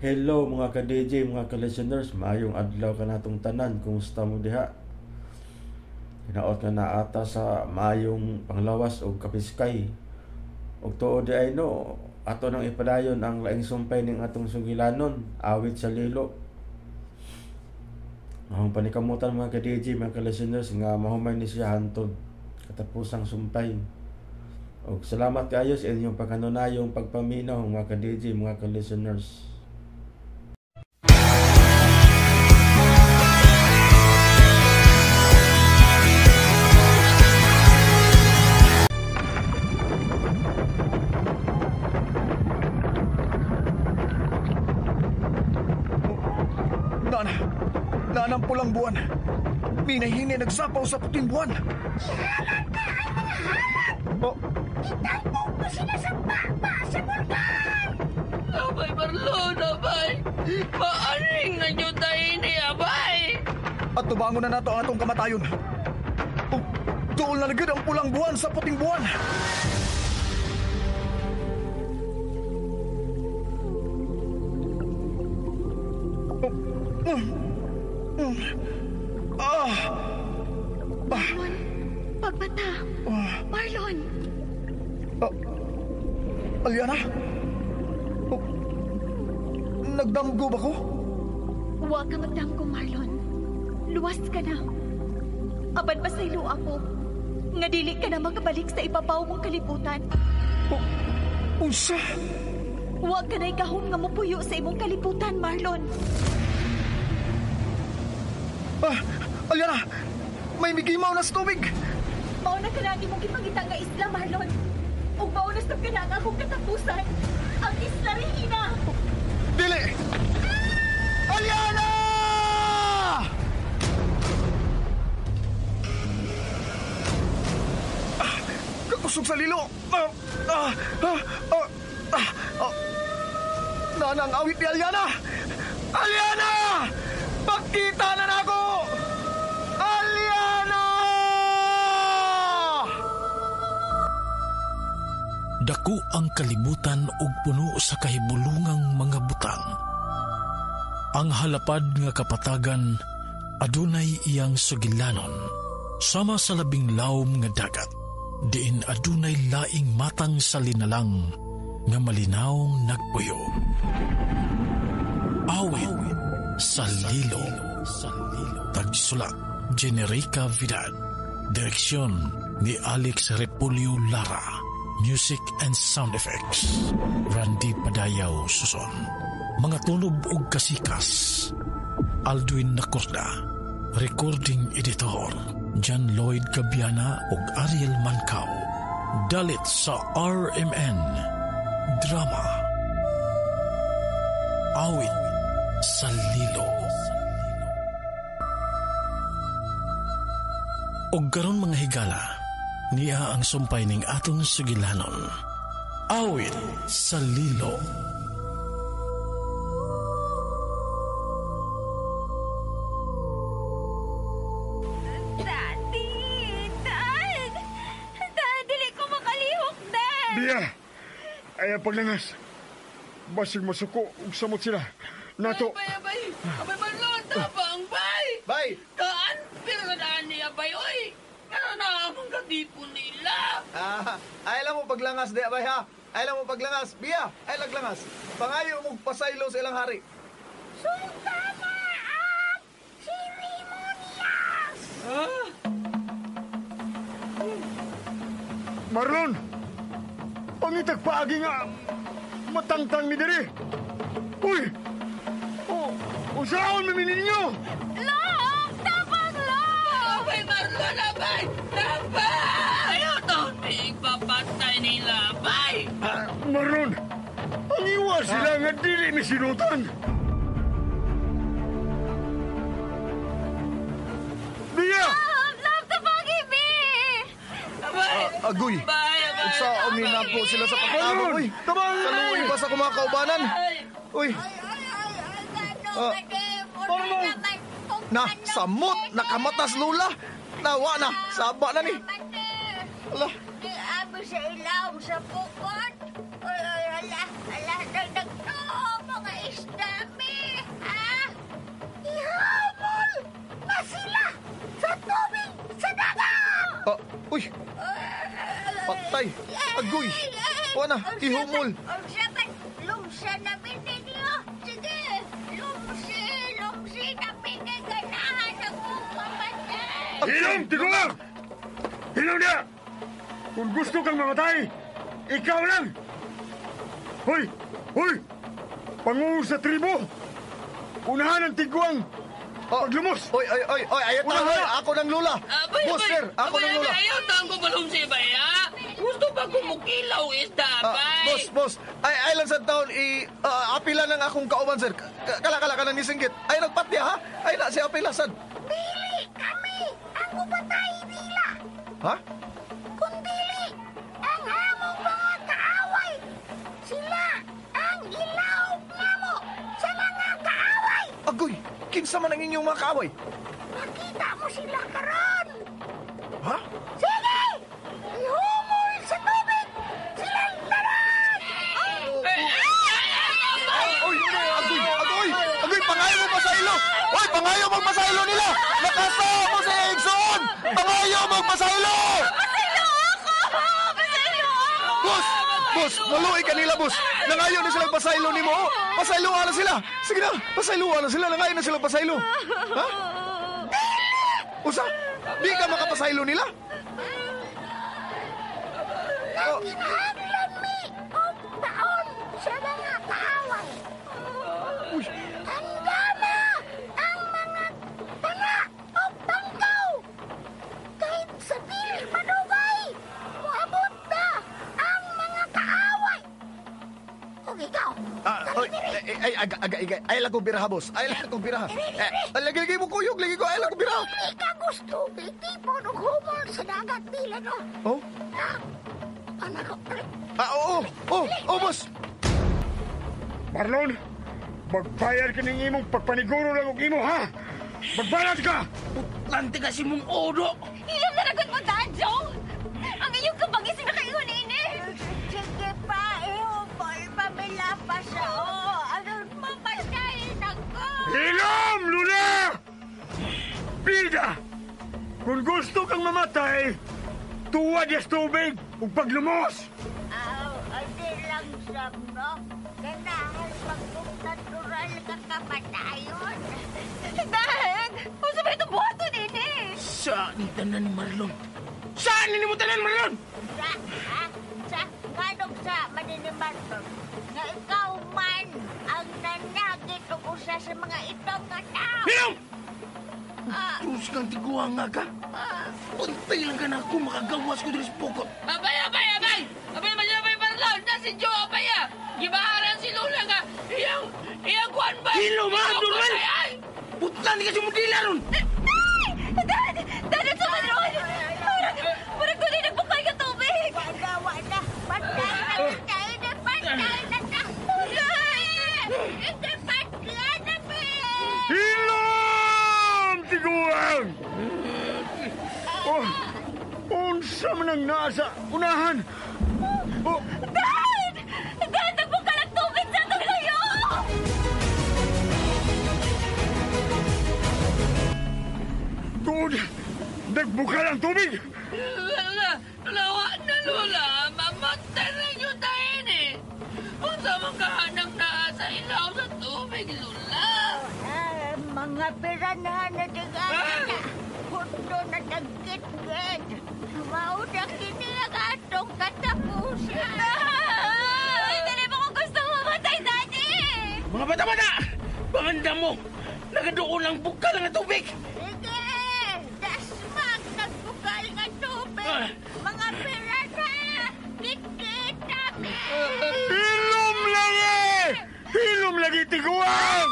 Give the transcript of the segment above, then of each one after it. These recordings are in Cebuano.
Hello mga ka-DJ, mga ka-listeners, maayong adlaw kanatong tanan, kumusta mo diha? Hinaot nga naata sa maayong panglawas og kapiskay. Og tuod di ay no, ato nang ipadayon ang laing sumpay ning atong sugilanon, awit sa lilo. Mahong panikamutan mga ka-DJ, mga ka-listeners, nga mahumay ni siya hantod katapusang sumpay. Og salamat kaayo sa inyong pagkanunayong pagpaminaw mga ka-DJ, mga ka-listeners. Naan ang pulang buwan. Minahini nagsapaw sa puting buwan. Ihalan ka ay mga halap! Oh. Italbog mo sila sa baba sa bulkan! Abay, Marlon, abay! Maaring na nyo tayo ni abay! At tubangon na nato ang atong kamatayon. Oh, dool na lagid ang pulang buwan sa puting buwan! Marlon, pagbata. Marlon. Aliana? Oh, nagdamgo ba ko? Huwag ka magdamgo, Marlon. Luwas ka na. Apan pasaylo ako. Nga dili ka na makabalik sa ibabaw mong kalibutan. Oh, unsa? Huwag ka na ikahom nga mupuyo sa imong kalibutan, Marlon. Aliana! May migimaw na sa tubig! Mao na ka na ang imong gipangita nga isla, Marlon. Ug mao na sab ka na ang akong katapusan. Ang Isla Regina! Dili! Aliana! Kakusog sa lilo! Nana ang awit ni Aliana! Aliana! Pagkita na nako! Aliana! Dako ang kalibutan ug puno sa kahibulungang mga butang. Ang halapad nga kapatagan adunay iyang sugilanon, sama sa labing lawom nga dagat, diin adunay laing matang sa linalang nga malinawng nagpuyo. Awit sa Lilo. Tagsulat, Generica Vidal. Direksyon ni Alex Repulio Lara. Music and sound effects, Randy Padayaw Suson. Mga tunob og kasikas, Aldwin Nacorda. Recording editor, John Lloyd Cabiana ug Ariel Mancao. Dalit sa RMN Drama Awit sa Lilo. Og karon mga higala, niya ang sumpay ning atong sugilanon. Awit sa Lilo. Daddy! Dad! Dad, dili ko makalihok, Dad! Bia! Ay, paglangas. Basig masuko ug samot sila. Nato. Abay, abay! Abay, Marlon, tabang, bay! Bay! Kaan, pero na niya, bay, oy! Pero na among katipon nila! Ay lang mo paglangas, di, abay, ha? Ay lang mo paglangas. Bia, ay laglangas. Pangayo mong pasaylo sa ilang hari. Sundama ang seremonyas! Marlon! Pangitag paagi nga matangtang mi diri. Uy! Oh, usaon mi ninyo? Long! Tabang, Long! Abay, Marlon, abay! Abay! Ayaw taon ipapatay nila, abay! Marlon! Ang iwas sila nga dili mi sinutan! Bia! Love, tabang, ibi! Abay! Agoy! Abay, abay! Unsaon ni nako sila sa pagtabang, uy! Tabang! Kaluoy ba sa mga kaubanan? Uy! Na, samot! Nakamatas, Lula! Nawa na! Saba na ni! Ala! Di abi sa ilaw sa bukod. Ay, ala, ala, nagdagto, mga isda. mamatay. Agoy. Wa na, ihumol. Lumsa na niyo. Sige, lumsi, lumsi na pinaganahan akong mamatay. Hilom, tiguang! Hilom niya! Kung gusto kang mamatay, ikaw lang! Hoy! Hoy! Pangulo sa tribo! Unahan ang tiguang! Paglumos! Oy, oy, oy, oy, ayaw taon, oy, ako ng lula. Abay, Boss, abay, sir, ako abay, ng lula. abay, ayaw taon ko palumsi ba, ha? Gusto ba kumukilaw isda, abay? Boss, boss, ay, ay lang sa taon, apila ng akong kauban, sir. Kala-kala ka na nisinggit. Ay, nagpatya, ha? Ay, na, si apila, sad. Dili kami ang upatay nila. Ha? Kung dili, ang among mga kaaway. Sila ang ilaw namo sa mga kaaway. Agoy, kinsa man ang inyong mga kaaway? Makita mo sila karon. Ha? Sige! Ihumol sa tubig! Silang tanan! Oy, agoy, agoy, agoy, pangayo mo pasaylo! Oy, pangayo mo pasaylo nila! Nakasama mo sa Exxon! Pangayo mo pasaylo! Pasaylo ako! Pasaylo ako! Boss! Boss, maluoy kanila, boss! Nangayo na silang pasaylo nimo! Pasayloan na sila! Sige na, pasayloan na sila! Nangayo na silang pasaylo! Ha? Usa, di ka makapasaylo nila? Kinahanglan mi og taon sa mga kaaway. Uy. Handa na ang mga tanga o tanggaw. Kahit sa dili manugay, moabot na ang mga kaaway. Og ikaw, Oy, ay, ay, ay, ay, ay, lang kong biraha, boss. Ay lang kong biraha. Eh, lagi, lagi mo kuyog, lagi ko, ay lang kong biraha. Dili ka gusto itipon og humol sa dagat nila, no? Oh? Anak ko, Oo, oh, oh, boss. Marlon, magbayad ka ng imong pagpaniguro lang og imo, ha? Magbayad ka! Putlante kasi mong oro! Ilang naragot mo, Dad, Joe! Ang iyong kabangis na kayo ini! Sige pa, ihumol, pamila pa siya. Oh, aron mamatayin ako. Hilom, Lula! Bida! Kung gusto kang mamatay, tuwad yes tubig ug paglumos! Aw, adi lang siyam, no? Ganahan pag natural ka kamatayon. Dad! Unsa ba itong buhaton ini? Saan ni tanan ni Marlon? Saan ni mo tanan, Marlon? Sa, ha? Sa, nganong sa maninimarton? Nga ikaw man ang nanagit og usa sa mga itong nga tao. Hilom! Terus kang tiguang nga ka. Untay lang ka na ako makagawas ko diri sa pukot. Abay, abay, abay! Abay, abay, abay, Marlon! Na si Joe, abay, ah! Gibaharan si Lula nga! Iyang kuwan ba? Hilom, ha, normal! Putlan ni kasi mo dila ron! Dad! Dad, at sumadron! Parang tuloy nagbukal ka tubig! Wala, wala. Patay na kita. Hindi, patay na ta. Hindi, patay na be. Hilom, tiguang! Oh, unsa man ang nasa unahan? Oh, Dad! Dad, nagbukal ang tubig sa atong layo! Tuod, nagbukal ang tubig! Lola, Lola, na Lola, mamatay na yun tayo eh. Unsa man kahanang naa sa ilaw sa tubig, Lola? Mga piranha na tigana na. Hundo na tagkit-kit. Mauna kini ang atong katapusan. Hindi mo kung gusto mamatay, Daddy! Mga bata-bata, panganda mo, nagadoon ang bukal ng tubig. Sige, dasmag nagbukal nga tubig. Mga piranha, kit-kit kami. Hilom lagi! Hilom lagi, tiguang!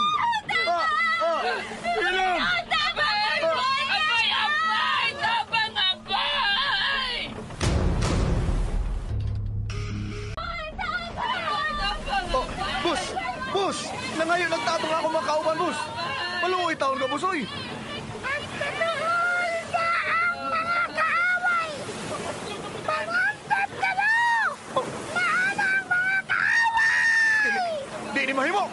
Hilom! Abay! Abay! Abay! Tabang abay! Oh, boss, boss, nangayo nagtabang ako mga kauban, boss. Maluoy taon ka, boss, oy. Ang kanuhol na ang mga kaaway. Pangandam ka na! Maana ang mga kaaway! Di ni mahimo.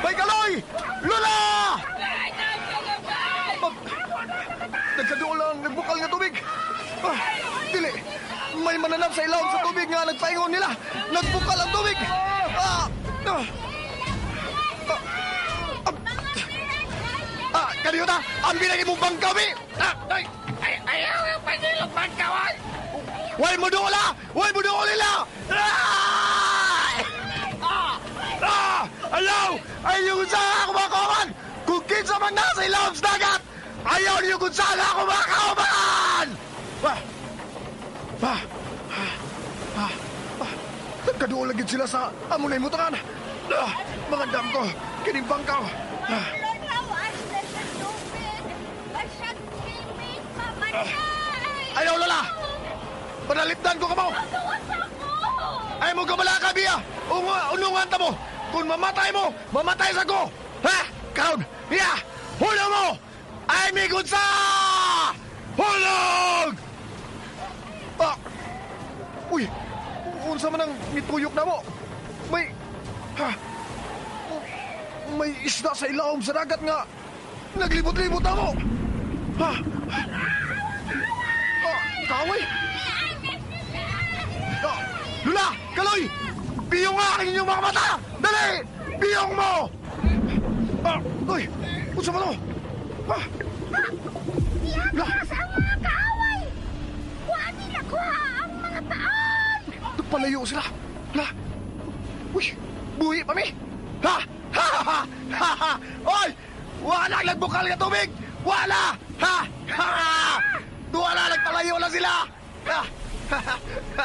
Bay kaloy! Lula! Nagkaduol ang nagbukal nga tubig. Ah, dili. May mananap sa ilawom sa tubig nga nagpaingon nila. Nagbukal ang tubig. Ah! Ah! Ah, kaniyota, ang bilang imong bangkaw, bi! Ah, ay! Ay, ayaw ang panilog bangkawan! Way mo dola! Way mo dola nila! Ah! Ah! Ah! Ayaw! Ayaw sa ako mga kauban! Kung kinsa man nasa ilawom sa dagat! Ayaw niyo kung saan ako mga kauban! Ah! Ah! Ah! Ah! Ah! Nagkaduol lagi sila sa amo na imutangan! Ah! Mga dam ko! Kining bangkaw! Ah! Marlon, hawas na sa tubig. Basag timig, mamatay. Ayaw, Lola! Panalipdan ko kamo! Gawas ako! Ay mo kamalaka, Bia! Unungan ta mo! Kung mamatay mo, mamatay sa ko! Ha? Karon! Bia! Hulog mo! Ay, mi sa! Hulog! Ah! Uy! Unsa man ang mituyok na mo? May... Ha? May isda sa ilawom sa dagat nga naglibot-libot na mo! Ha? Ah, kaaway! Ah, Lula! Kaloy! Biyong nga ang inyong mga mata! Dali! Biyong mo! Ah, uy! Unsa man to? Ah! Lula! Sa ang mga kaaway! Wa nila kuha ang mga taon! Nagpalayo sila! La! Uy! Buhi pa mi! Ha! Ha! Ha! Ha! Ha! Oy! Wala nagbukal nga tubig! Wala! Ha! Ha! Wala nagpalayo lang sila! Ha! Ha! Ha!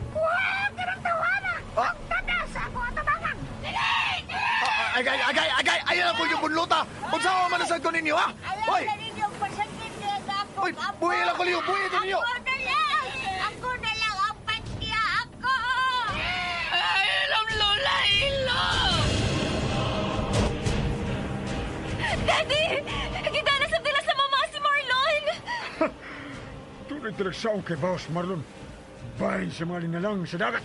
Kuha ang tawana! Ah! Tada sa ako atabangan! Ah, Agay, agay, agay! Ayaw na po yung bunluta! Unsa man ang ko ninyo, ha? Ayaw Oy! na ninyo pasagin niya ako. Oy, buhi lang ko liyo, buhi ko ninyo! Ako na lang! Ako na lang ang patya ako! Ay, ilom, Lola, ilom! Daddy! Kita na sa nila sa mama si Marlon! Tunay talaga kay Boss Marlon. Bahin sa mga linalang sa dagat.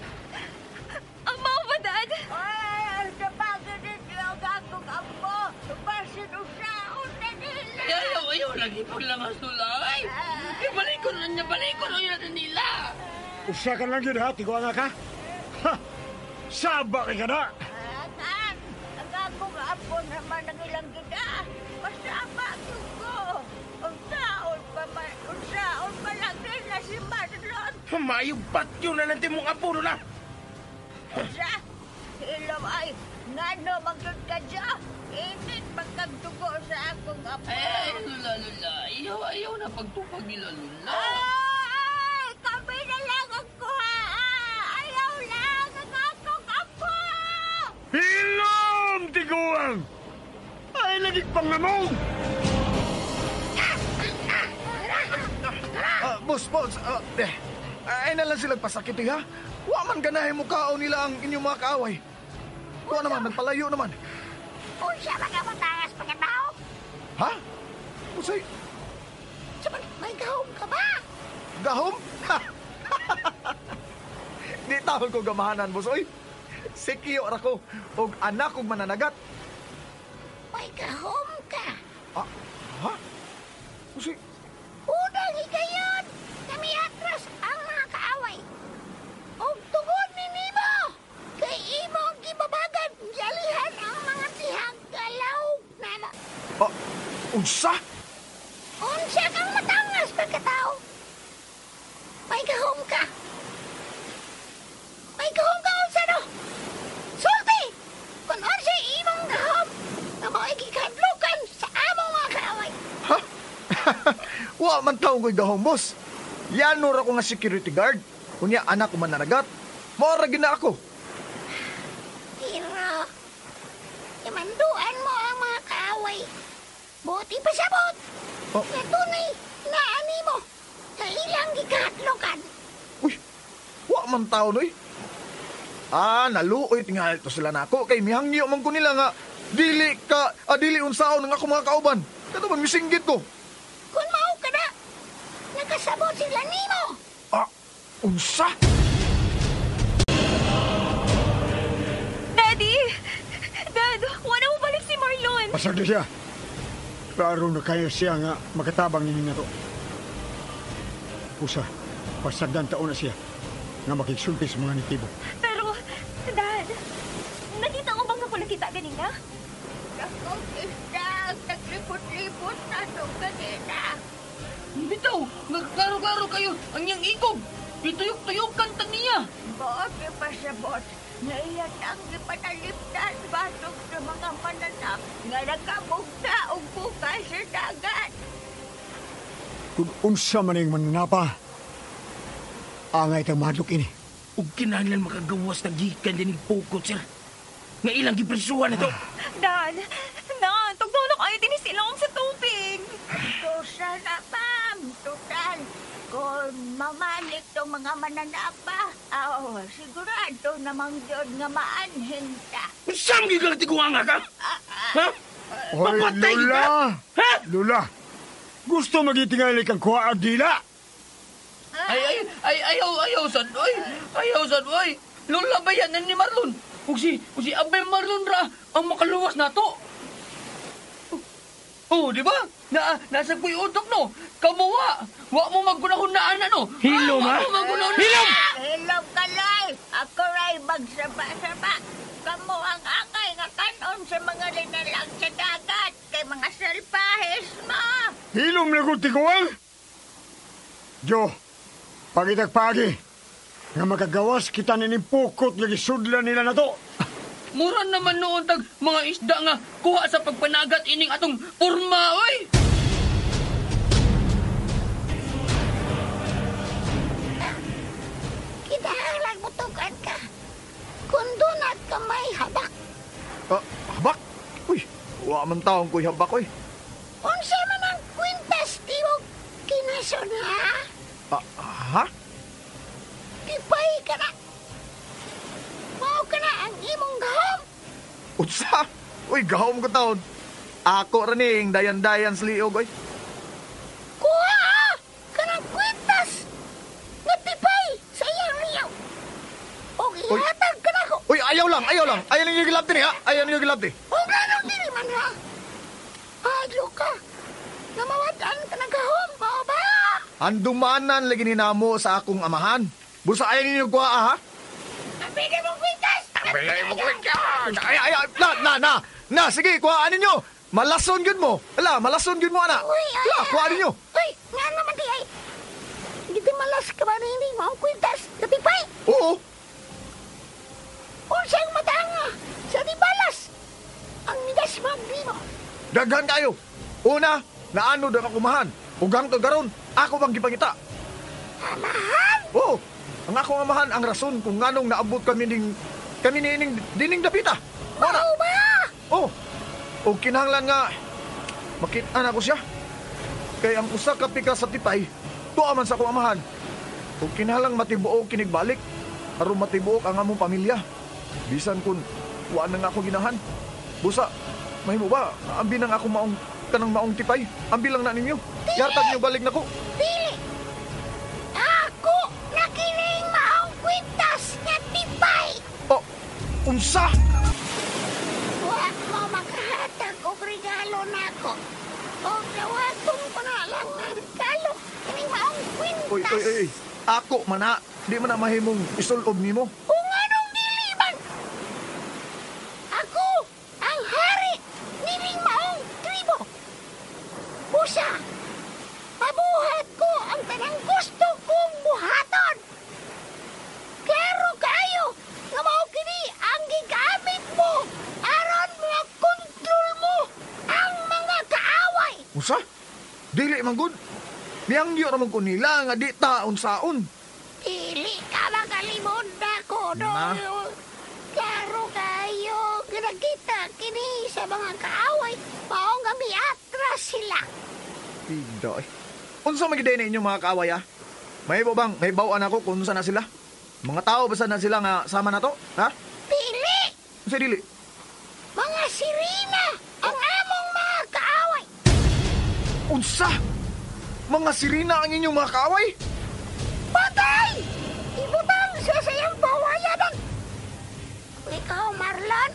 Ang mao ba, Dad? Ay, tabangan ninyo ang akong ampo! Basin usaon na nila! Ayaw, ayaw, lagi paglangas, Lola. Ay, ibalik ko na niya, balik ko na yun natin nila. Usa ka lang yun ha, tigwa nga ka. Ha! Saba kay ka na! Ang, ang akong ampo naman ang ilang gida. Pasama ko. Unsaon pa man, unsaon pa lang nila si Marlon. Mayong patyo na nanti mong apo, Lola! Sa, ilom ay, ngano magyud ka dya? Init magkagdugo sa akong apo. Ay, Lola, Lola, ayaw, ayaw na pagtupag nila, Lola. Ay, kami na lang ang kuha. Ayaw lang ang akong apo. Hilom, tiguang! Ay, lagi pangamong! Ah, boss, boss, ay na lang sila pasakit, eh, ha? Wa man ganahe mo kaon nila ang inyong mga kaaway. Wa naman, nagpalayo naman. Unsa ba ka matangas pagkatao? Ha? Usay, Sa may gahom ka ba? gahom? Di tawag ko gamahanan, boss, oy. Sikiyo ra ko, og anak kong mananagat. May gahom ka. Ah, ha? Usay, Unang higayon, kami atras ang mga kaaway. Og tungod ni nimo, kay imong gibabagan, gialihan ang mga tihang galaw namo. ah, unsa? Unsa kang matangas pagkatao? May gahom ka. May gahom ka unsa no? Sulti! Kung unsa imong gahom, na mao'y gikadlukan sa among mga kaaway. Ha? Wa man taong ko'y gahom, boss. Yan ra ko nga security guard. Unya anak ko mananagat. Mao ra gina ako. Pero, imanduan mo ang mga kaaway. Buti pasabot. Oh. Nga tunay, naani mo. Sa ilang gikadlukan. Uy, wa man tao noy. Ah, naluoy tingali to sila nako kay mihangyo man ko nila nga dili ka dili unsaon ang ako mga kauban. Kato man misinggit ko. Kung mao ka na, nakasabot sila nimo. Ah, unsa? Daddy! Dad, wala mo balik si Marlon! Pasag siya. Klaro na kaya siya nga makatabang nini na to. Usa, pasagdan taon na siya nga makigsulti sa mga nitibo. Pero, Dad, nakita mo bang ako nakita ganina? Dakong isda ang naglipot-lipot na ito ganina. Bitaw, nagklaro-klaro kayo ang iyang ikog. Ituyok-tuyok kanta niya. Buot ipasabot nga iyan ang gipanalipdan batok sa mga mananap nga nakamugta og bukay sa dagat. Kung unsa man ang mananapa, angay tang mahadlok ini. Ug kinahanglan makagawas na gikan din pukot, sir. Nga ilang gipresuhan na to. Dan, Nan, tugnaw na kayo din silong sa tubig. Tusa na, ma'am. Total, kung mamalik tong mga mananapa, aw, sigurado namang yun nga maanhin ta. Saan gyud ka tiguanga ka? Ha? Hoy, Papatay Lula! ka? Ha? Lula! Gusto magitingali kang kuha dila! Ay, ay, ay, ayaw, ayaw, sad, oy. Ayaw, sad, oy. Lola ba yan ni Marlon? Ug si Abay Marlon ra ang makaluwas na to. Oh, di ba? Nasa kuy utok no. Kamuwa. Wa mo maggunahunaan ano. Hilom ha? Hilom! Hilom kalay! Ako ray magsaba-saba. Kamu ang angay nga kanon sa mga linalang sa dagat kay mga salpahes mo. Hilom na kong tiguang! Jo, pagitagpagi, nga makagawas kita nining pukot nga gisudlan nila na to. Mura naman noon tag mga isda nga kuha sa pagpanagat ining atong porma, oy! Kinahanglan mutukan ka. Kung doon at ka may habak. Habak? Uy, wa man taong ko'y habak, oy. Unsa man ang kwintas di mo kinason, ha? Ha? Tipay ka na. Mao ka na ang imong gahom. Unsa? Uy, gahom ko taon. Ako ra ning dayan-dayan sa liog, oy. Kuha kanang kwintas nga tipay sa iyang liyaw. Og ihatag ka nako. Uy, ayaw lang, ayaw lang. Ayaw ninyo gilabti ni, ha? Ayaw ninyo gilabti. Og anong dili man, ha? Adlo ka. Namawad-an ka ng gahom, mao ba? Andumanan lagi ni namo sa akong amahan. Busa ayaw ninyo kuha, ha? Pili mong kwintas! Pili mong kwintas! Ay, ay, ay, na, na, sige, kuhaan ninyo. Malason yun mo. Ala, malason yun mo, ana. Uy, ay, Ala, kuhaan ninyo. Uy, nga naman di ay. Hindi malas ka ba hindi mo ang kwintas? Katipay! Oo. Unsang matanga sa di balas ang midas mo. Daghan kayo. Una, naano daw ako mahan. Ug hangtod karon, ako bang gipangita? Amahan? Oo. Ang akong amahan ang rason kung nganong naabot kami nining dining dapita. Mao ba? Oh. Og kinahanglan nga makit-an ako siya. Kay ang usa ka pika sa tipay, tuwa man sa akong amahan. Og kinahanglang matibuok kinigbalik aron matibuok ang among pamilya. Bisan kun wa na nga ako ginahan. Busa, mahimo ba? Ambi nang ako maong kanang maong tipay. Ambi lang na ninyo. Yartag niyo balik nako. Dili. Ako nakining maong kwintas nga tipay. Oh, unsa? Wa mo makahatag og regalo nako. Og dawaton ko na lang ang regalo kining maong kwintas. Oy, oy, oy. Ako man na. Di man na mahimong isulob nimo. Kung anong dili man. Ako ang hari nining maong tribo. Busa, mabuhat ko ang tanang gusto kong buhaton. Klaro kayo nga mao kini ang gigamit mo aron makontrol mo ang mga kaaway. Usa? Dili man gud. Miyangyo ra man ko nila nga di ta unsaon. Dili ka makalimod nako no. Na? Klaro kayo ginakita kini sa mga kaaway mao nga miatras sila. Pida eh. Unsa man gid inyong mga kaaway ah? May bang may baw-an ako kung unsa na sila? Mga tao basta na sila nga sama na to, ha? Dili! Unsa dili? Mga sirena ang among mga kaaway. Unsa? Mga sirena ang inyong mga kaaway? Patay! Ibutang siya sa iyang pawayanan. Ikaw, Marlon?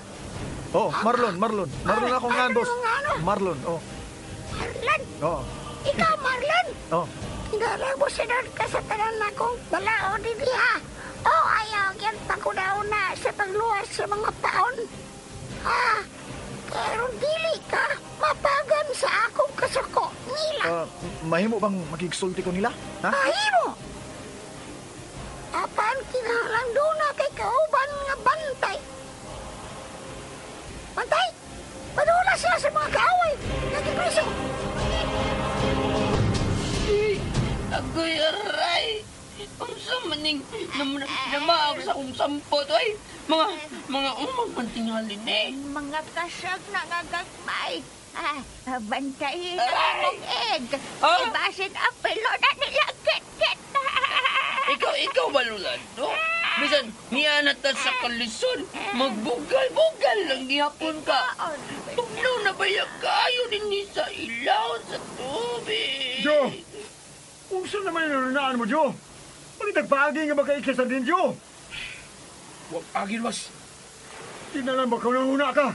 Oh, Marlon, Marlon. Marlon akong nga, boss. Marlon nga, ano? Marlon, oh. Marlon. Oh. Ikaw, Marlon. Oh. Kinahanglan mo sunod ka sa tanan akong balaod diha. O ayaw yan paguna-una sa pagluwas sa mga paon. Ha? Pero dili ka mapagan sa akong kasuko nila. Mahimo bang makigsulti ko nila? Ha? Mahimo! Apan kinahanglan doon na kay kauban nga bantay. Bantay! Padula sila sa mga kaaway! Nagkipriso! Agoy, aray! Unsa maning namaag sa akong sampot, oy! Mga umang mantingalin eh. Mga kasag na nga gagmay. Ah, bantayin ang Aray! imong egg. Ah? Ibasin ang pilo na nila kit-kit. Ikaw ba, Lola? No? Bisan, niya ta sa kalisod. Magbugal-bugal lang gihapon ka. Tugnaw na ba yung kayo din sa ilaw sa tubig? Jo! Unsa naman yung nanunaan mo, Jo? Bakit nagpaagi nga makaikisa din, Jo? Wag agin, was. Di na lang baka nanguna ka.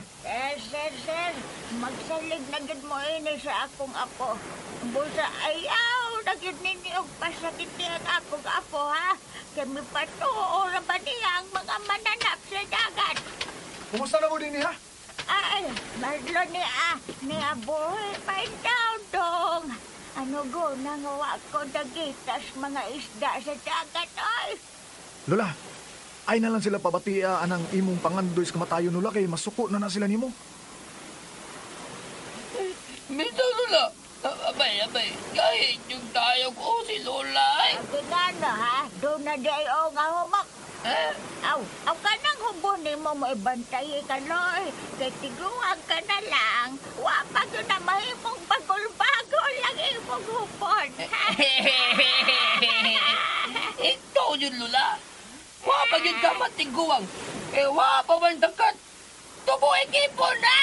Sir, sir, magsalig na gid mo ini sa akong apo. Busa ayaw na gid ninyo og pasakit ang akong apo, ha? Kami patuo ra ba niya ang mga mananap sa dagat? Kumusta na mo din ha? Ay, Marlon ni buhay pa daw dong. Ano go, nangawa ko dagitas mga isda sa dagat, ay. Lola, ay na lang sila pabatia anang imong pangandoy sa kamatayon, Lola, kay masuko na na sila nimo. Bitaw, Lola. Abay, abay. Kahit yung tayo ko si Lola, ay. Tingano, ha? Doon na di ay o nga humak. Eh? Aw, aw ka nang hubon ni mo maibantay ka, Loy. Kay tiguan ka na lang. Wa pa yun na mahimong bagol-bagol lang imong hubon. Ikaw yun, Lola. Wa pa yun ka matiguang. Eh, wa pa man takat. Tubo ekipon na!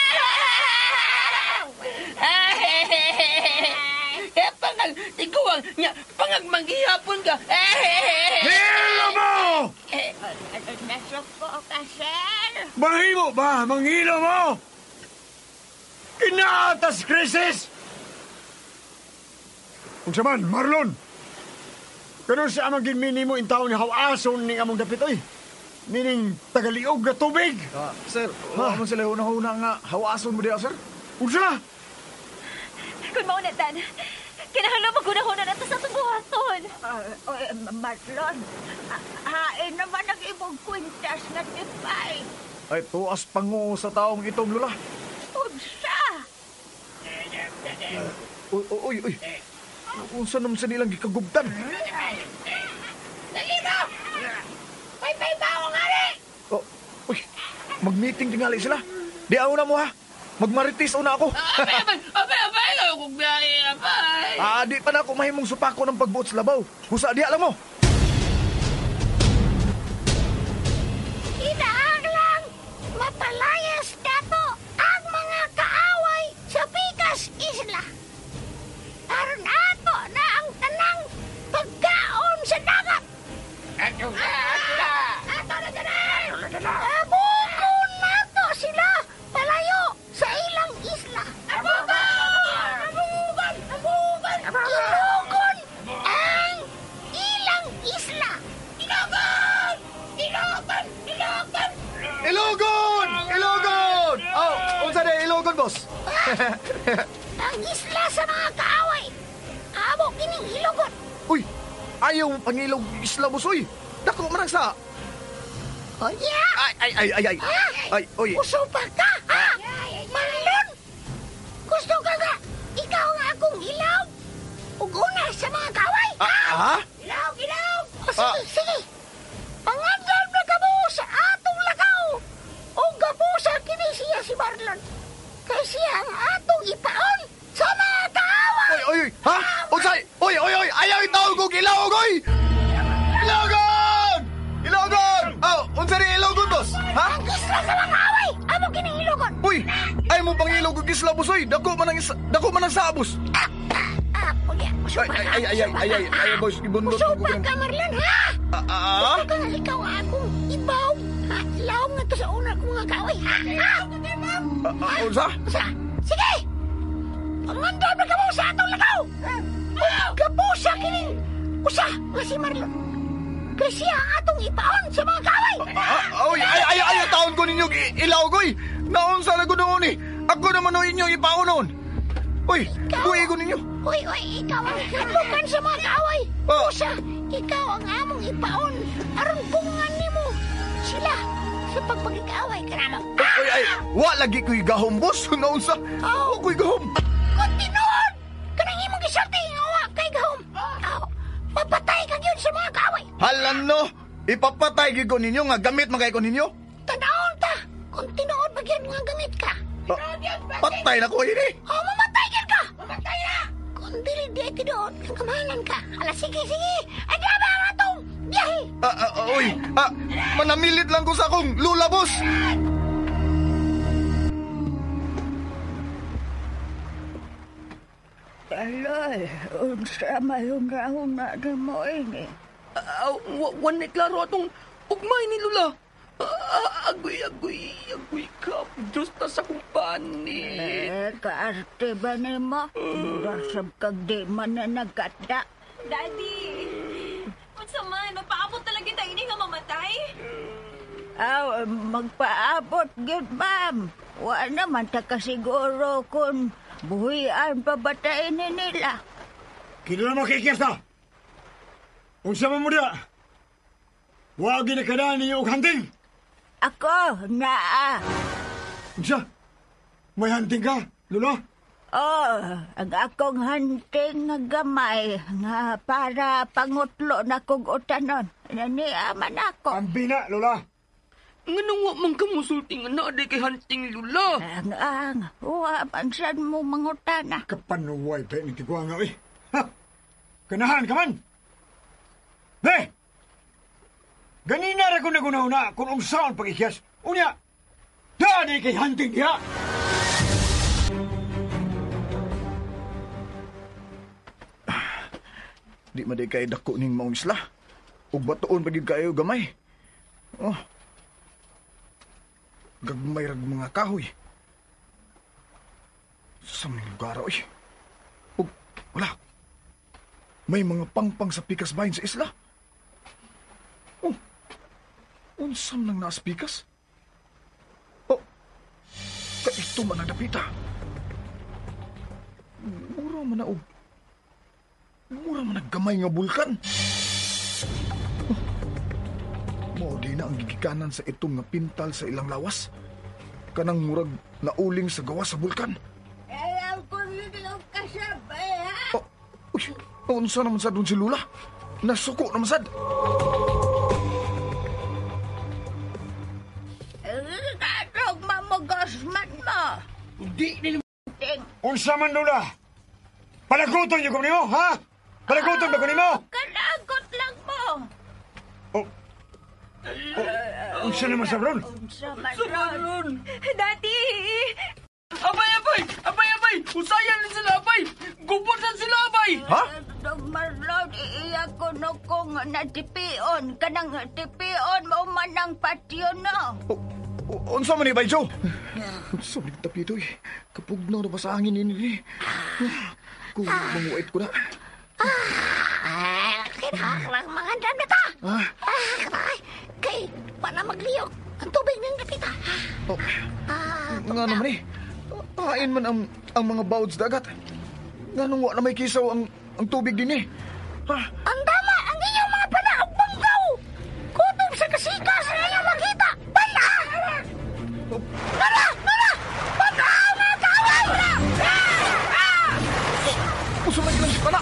Eh, pangag, tiguang, nya, pangag manggihapon ka. Hilo mo! Nasuko ka, sir. Mahimo ba? Manghilo mo! Kinaatas krisis! Unsa man, Marlon! Ganun sa amang ginmini mo in taon ni hawason ning among dapit, oy. Nining tagaliog nga tubig. Sir, wa man sila una-una nga hawason mo diha, sir. Unsa? Kung mauna, Dan, kinahanglan magunahuna na to sa atong buhaton. Oy, Marlon, hain naman ang imong kwintas nga tipay. Ay, tuas pango sa taong itom, Lola. Unsa? Uy, uy, uy. Unsa naman sa nilang gikagubtan? Dali mo! Pay, pay, bawo nga rin! Oh, uy, mag-meeting tingali sila. Di ako na mo ha. Magmaritis una ako. Abay, abay, abay, abay, kung biyahe, abay. Ah, di pa na ako mahimong supako ng pagbuot sa labaw. Husa di alam mo. Kinahanglang mapalayas nato ang mga kaaway sa Pikas Isla. Aron ato na ang tanang pagkaon sa dagat. Ato na, ato na! Ato na tanan! Abukon nato sila palayo sa ilang isla. Abukon! Abukon! Abukon! Ilogon ang ilang isla. Ilogon! Ilogon! Ilogon! Ilogon! Ilogon! Oh, unsa na ilogon, boss? Ang isla sa mga kaaway. Amo kining ilogon. Uy, ayaw pangilog isla, boss, uy. Dako man ang sa. Yeah! Ay, ay, ay, ay, ay. Ay, uy. Uso pa ka, ha? Marlon! Gusto ka nga, ikaw ang akong ilaw. Ug una sa mga kaaway, ha? Ha? Ilaw, ilaw! O, sige, sige. Pangandam na kamo sa atong lakaw. O gapusa kini siya si Marlon. Kay siya ang atong ipaon sa mga kaaway. Uy, uy, uy. Ha? Unsay? Uy, uy, uy. Ayaw itawag og ilawog, uy. Ilogon! Ilogon! Oh, unsa ni ilogon, boss? Ha? Ang isla sa mga kaaway, amo kining ilogon. Uy, ay mo pangilog og isla, boss, uy. Dako man ang isa, dako man ang sa, boss. Ah, uy, uso Ay, pa ay, ka, ay, ay, ay, ay, ay, boss, ibundot Uso ko pa ganun. ka, Marlon, ha? Ah, ah, Gusto ka nga ikaw ang akong ibaw, ha? Ilawom nga to sa una kong mga kaaway, ha? Ha? ah, ah, unsa? Usa, sige! Mangandam na kamo sa atong lakaw! Gapusa kining usa nga si Marlon. Kay siya ang atong ipaon sa mga kaaway. Oy, ay, ay, taon ko ninyo ilawgoy. Naon sa na noon eh. Ako naman o inyo ipaon noon. Uy, buhi ko ninyo. Uy, uy, ikaw ang hadlukan sa mga kaaway. Usa, ikaw ang among ipaon. Aron bungan nimo sila sa pagpagikaaway ka namo. Uy, ay, wa lagi ko'y gahom, boss. Naon sa, wa ko'y gahom. Kung tinuod, kanang imong gisulti nga wa kay gahom. Aw, papatay ka gyud sa mga kaaway. Halan no, ipapatay gyud ko ninyo nga gamit man kay ko ninyo. Tanawon ta, kung tinuod ba gyud nga gamit ka. Patay na ko ini. Oh, mamatay gyud ka. Mamatay na. Kung dili di ay tinuod, kang kamahalan ka. Hala, sige, sige. Ay, grabe ang atong biyahe. Uy, manamilit lang ko sa akong lula, boss. Aloy, unsa may hunahuna na mo ini? Wan na klaro atong ugmay ni Lula. Agoy, agoy, agoy ka. Diyos ta sa kong panit. Kaarte ba ni mo? Rasab kag di man na nagkata. Daddy! Unsa man, magpaabot talaga tayo ini nga mamatay? Aw, magpaabot gyud, ma'am. Wa naman ta kasiguro kung buhian pa ba tayo ni nila. Kino na makikiyasta! Unsa man mo diya? Wa ginakadaan ninyo og hunting! Ako, naa. Unsa? May hunting ka, Lula? Oh, ang akong hunting nga gamay nga para pangutlo na kog utanon. Naniaman ako. Ang bina, Lola. Nganong wa man ka musulti nga naa day kay hunting, Lula? Ang, wa man sad mo mangutana. Kapanuway pa ni tiguanga, eh. Ha! Ganahan ka man! Be! Ganina ra ko nagunahuna kung unsaon pag-ikyas. Unya, daan kay hunting diha! Di man day kay dako ning maong isla. Ug batuon pa gyud kayo gamay. Oh. Gagmay rag mga kahoy. Sa maning lugar, oy. Ug wala. May mga pangpang sa pikas bahin sa isla. Oh. Unsam nang naas pikas? Oh. Kaito man ang dapita. Mura man na og mura man gamay nga bulkan. Oh. Mao di na ang gigikanan sa itong nga pintal sa ilang lawas. Kanang murag nauling sa gawas sa bulkan. Ayaw ko ninyo kasabay, ha? Oh, uy, unsa naman sad dun si Lula? Nasuko naman sad. Katong mamugos man mo. Di ni Unsa man, Lula? Palaguton niyo ko nimo, ha? Palaguton ba ko nimo? Kalagot lang mo. Oh. Oh, unsa naman sa ron? Unsa man ron? Daddy! Abay, abay! Abay, abay! Usayan ni sila, abay! Gubotan sila, abay! Ha? Dong Marlon, iiyak ko no kung natipion. Kanang tipion mo man ang patio, no? Oh, unsa man ni Bayjo? Unsa man ni tapito, eh. Kapugnaw na ba sa hangin ini, eh. Kung manguait ko na. Kinahanglang mga andam na ta. Ah? Kay, wala magliyok ang tubig ng dapita. Oh, nga naman eh. Pahain man ang mga bawd sa dagat. Nganong wa na may kisaw ang tubig din eh. Ha? Ang dama ang inyong mga panaog banggaw. Kutob sa kasikas ang inyong makita. Bala! Bala! Bala! Bala! Mga kaaway! Puso na ilang si pana.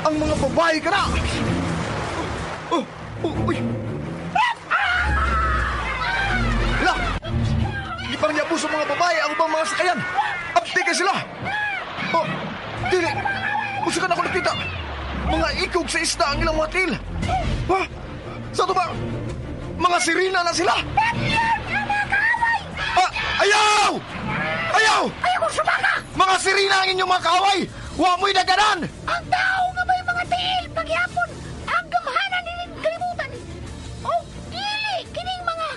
Ang mga babae ka na! Oh, oh, uy! La! Gipang niya po sa mga babae ang ubang mga sakayan! Abdi kay sila! Oh, dili! Usa ka na ako nakita! Mga ikog sa isda ang ilang mga til! Ha? Sa ito ba? Mga sirena na sila! Ah, ayaw! Ayaw! Ayaw kong sumaka! Mga sirena ang inyong mga kaaway! Wa mo'y daganan! Ang tao nga may mga tiil paghihapon ang gamhanan nining kalibutan. O dili kining mga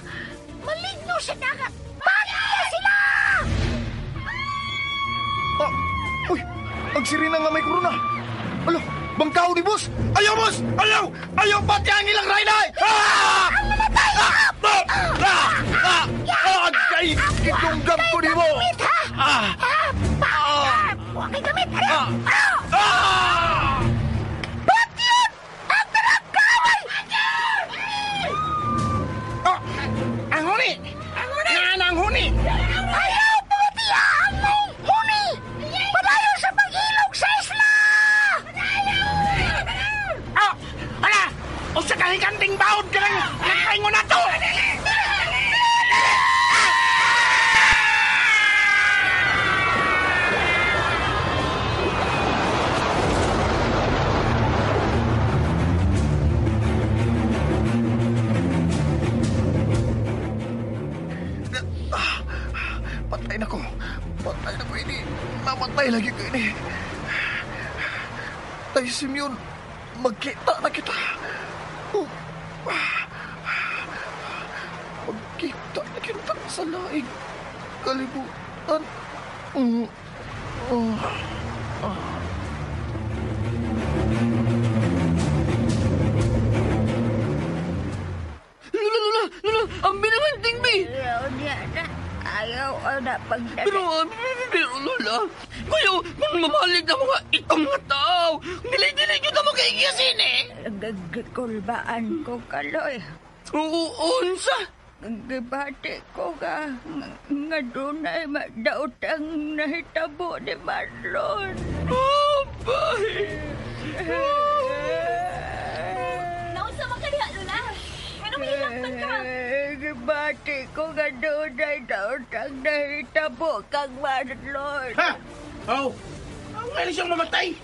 maligno sa dagat. Patya sila! Ang sirena nga may korona. Alo, bangkaw ni boss. Ayaw, boss! Ayaw! Ayaw pati ang ilang Reyna! Ah! Ah! Ah! Ay, gidunggam ko ni mo! Ah! Ah! Wa kay gamit! Ah! Ah! Patyon! Ang tanang kaaway! Oh, ang huni! Ang huni! Naan ang huni! Ayaw pamatiya ang mong huni! Padayon sa pag-ilog sa isla! Oh, ala! Usa ka higanting baod ka lang nagpaingon na to! Patay na ko. Patay na ko ini. Namatay lagi ko ini. Tay Simeon, magkita na kita. Oh. Magkita na kita sa laing kalibutan. Oh. Lula, Lula, Lula, ang binamanting, bi! Ayaw niya na. Ayaw na pagdala. Pero, Lola, kayo, kung mamalig na mga itong mga tao, dili-dili yun na makikiyasin eh. Nagkikulbaan ko, Kaloy. Oo, unsa? Gibati ko ka nga dunay madaot ang nahitabo ni Marlon. Oh, bye. Naunsa man ka diha, Lola? Ano may hilakman ka? Gibati ko nga dunay daot ang nahitabo kang Marlon. Ha? Oh, ang ngayon siyang mamatay.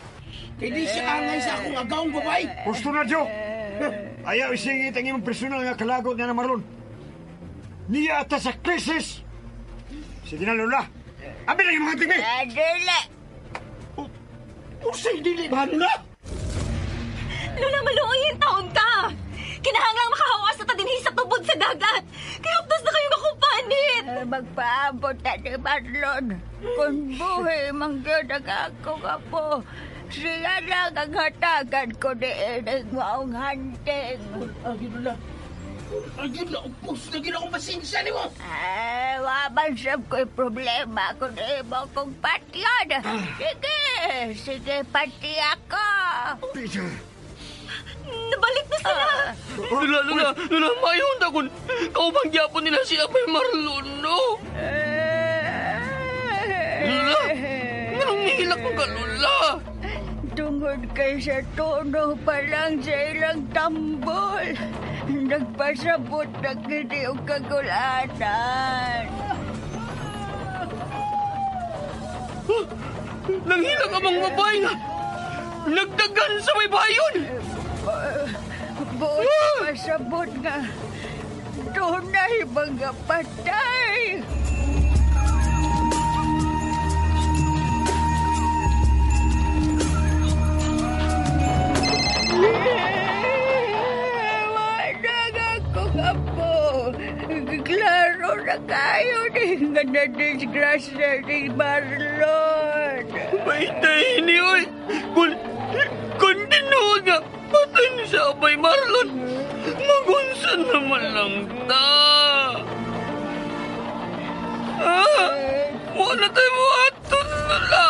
Kaya di siya angay sa akong agawang babae. Gusto na, Joe! Ayaw isingit ang imong personal nga kalagot nga na Marlon. Niya ata sa krisis! Sige na, Lola. Abi na yung mga tingin! Dili! Usay, dili ba, Lola? Lola, maluoy yung taon ka! Kinahanglang makahawas na ta dinhi sa tubod sa dagat! Kaya hapdos na kayo makupanit! Magpaabot na ni Marlon. Kung buhay mang gyud ang akong apo, siya lang ang hatagan ko ni ining maong hunting. Ay, Lola. Ay, Lola, upos na gina akong pasensya ni mo. Ay, waman sab ko'y problema kung imo kong patyon. Sige, sige, pati ako. Peter! Nabalik na sila! Lola, Lola, Lola, mayon na kung kaupang gyapon nila si Apay Marlon, no? Lola, nganong nihilak mo ka, Lola? Tungod kay sa tono pa lang sa ilang tambol, nagpasabot na kini og kagulanan. Nanghilak ang mga babae nga nagdagan sa may bayon. Buot pasabot nga dunay mga patay. Klaro na kayo ni nga na-disgrasya ni Marlon. Baitay ni oy. Kung tinuod nga, patay ni sa Abay Marlon. Magunsa naman lang ta. Ah, wala tayo mo aton, Lola.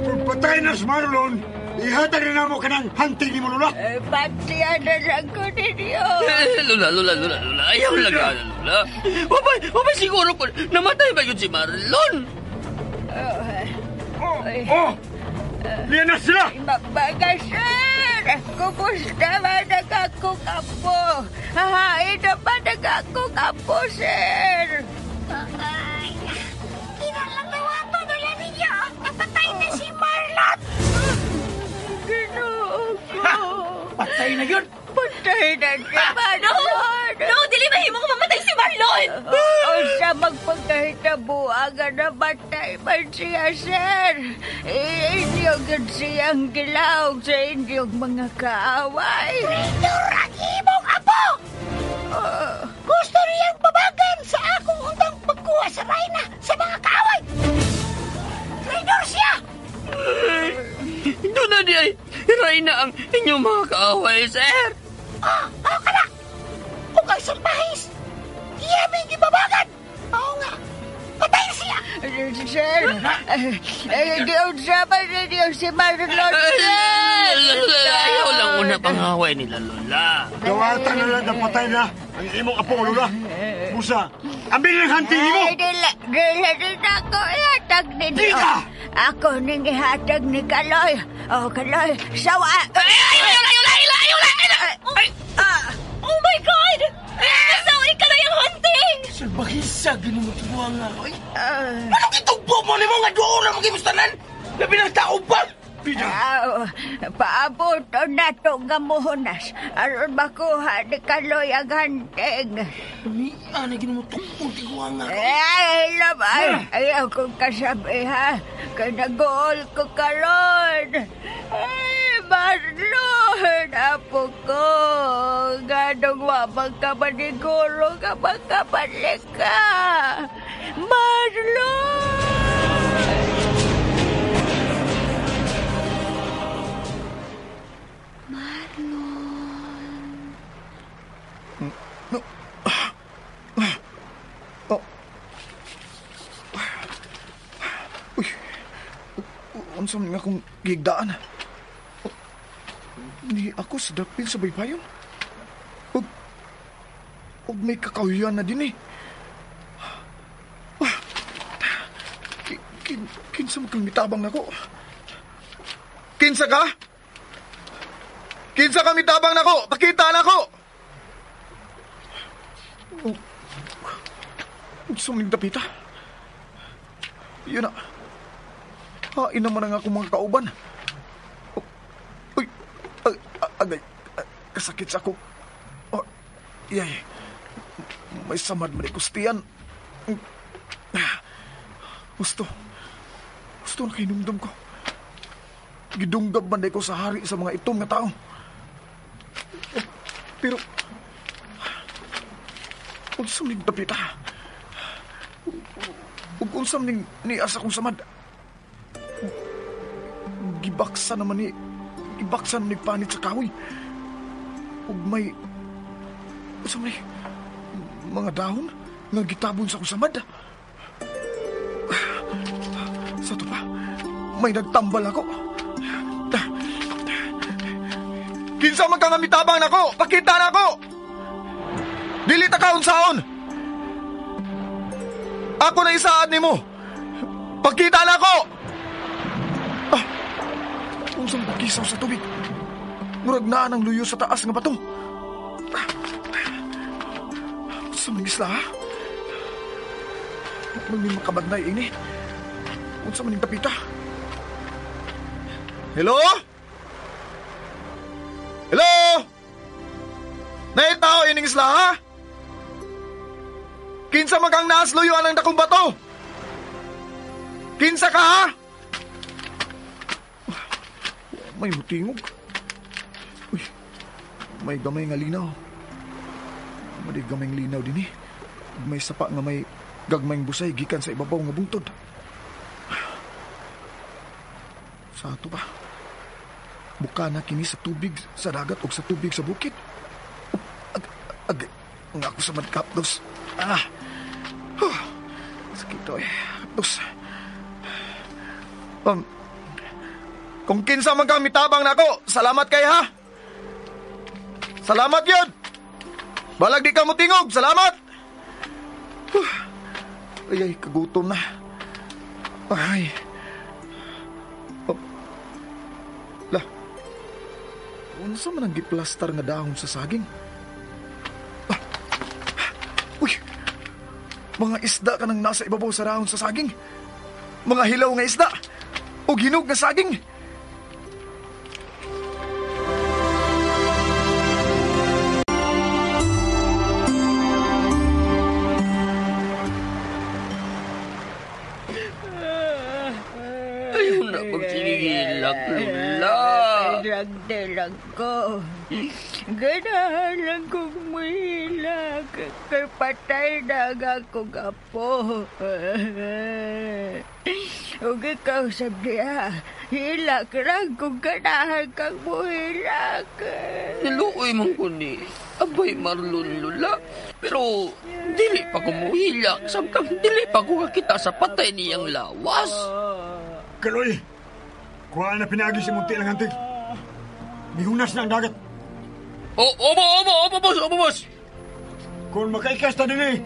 Kung patay na si Marlon, ihatag na mo ka ng hunting ni mo, Lola. Patiyan na lang ko ninyo. Lola, Lola, Lola, Lola. Ayaw lang ka, Lola. Wabay siguro ko, namatay ba yun si Marlon? Oh! Liyan na sila! Mga sir! Kumusta man ang akong apo? Hahain naman ang akong apo, sir! Ay, kinalatawa to na ninyo! Napatay na si Marlon! Ginoo ko! Patay na yun! Patay na si Marlon! No, dili mahimo kung mamatay si Marlon! Unsa magpagkahitabuan nga namatay man siya, sir! Inyo gyud siyang gilawg sa inyong mga kaaway! Traitor ang imong apo! Gusto niyang babagan sa akong undang pagkuha sa Reyna sa mga kaaway! Traitor siya! Doon na di ay hiray na ang inyong mga kaaway, sir. Ah, ka na! Kung kay salbahis, iya may gibabagan! Oo nga, patay na siya! Sir, giunsa pa ninyo si Marlon, sir! Ayaw lang una pangaway nila, Lola. Gawatan na lang, patay na ang imong apo, Lola. Musa, ambil ng hanti nimo! Ay, dila din ako ihatag ninyo. Dila! Ako ning ihatag ni Kaloy. Oh, Kaloy, sawa! Ay, ayaw, ayaw, ayaw, ayaw, ayaw, ayaw! Oh my God! Nasawi ka na yung hunting! Salbahisa, ganun mo tiguang nga, oy. Anong itugbo mo ni mga doon na magibustanan? Labi ng tao pa! Pida! Paabot na to nga muhunas. Aron makuha ni Kaloy ang hunting. Ano gino mo tugbo tiguang nga? Ay, love, ay, ayaw kong kasabi, ha? Kay nag-goal ko karon. Ay, Marlon, apo ko. Ganong wabang ka maniguro ka magkabalik ka. Marlon! Uy, unsa man nga akong gigdaan? Ni ako sa dapil sa baybayon. Ug may kakahuyan na din eh. Kinsa man kang mitabang nako? Kinsa ka? Kinsa ka mitabang nako? Pakita nako! Unsa man dapita? Yun na. Hain naman ang akong mga kauban. Uy, agay, kasakit sa ako. Oh, yay, may samad man ikustiyan. Gusto na kahinumdum ko. Gidunggab man ko sa hari sa mga itom nga tao. Pero, unsam ning dapita. Ug unsam ning niasa kong samad. Gibaksa naman ni panit sa kahoy. Ug may unsa man ni mga dahon nga gitabon sa akong samad. Sa to pa, may nagtambal ako. Kinsa man ka nga mitabang nako, pakita nako. Dili ta ka unsaon. Ako na isaad nimo. Pakita nako. Ah, unsang bukisaw sa tubig. Murag naa ng luyo sa taas nga bato. Sa mga isla, ha? May makabanday ini. Unsa man ning tapita? Hello? Hello? Naitao ining isla, ha? Kinsa man kang naas luyuan ang dakong bato? Kinsa ka, ha? May mutingog. Uy, may gamay nga linaw. May gamay nga linaw din eh. May sapa nga may gagmayng busay gikan sa ibabaw nga bungtod. Sa ato ba? Buka na kini sa tubig sa dagat o sa tubig sa bukid. Ag, nga ako sa madkapdos. Ah, sakit to eh. Kapdos. Kung kinsa man kang mitabang nako, salamat kay ha. Salamat yun. Balag di ka mo tingog, salamat. Ay, ay, kagutom na. Ay. Oh. Lah. Unsa man ang giplastar nga dahon sa saging? Ah. Uy. Mga isda ka nang nasa ibabaw sa dahon sa saging. Mga hilaw nga isda. O hinog nga saging. Ayaw na pagsinigilak, Lola. Dilag-dilag ko. Ganahan lang kong muhilak. Kay patay na ang akong apo. Ug ikaw sa diha, Hilak lang kung ganahan kang muhilak. Naluoy man ko ni Abay Marlon, Lula. Pero dili pa ko muhilak. Samtang dili pa ko kakita sa patay niyang lawas. Kaloy, kuha na pinagi si Munti lang antig. Mihunas na ang dagat. Opo, boss, opo, boss. Kung makaikas ta din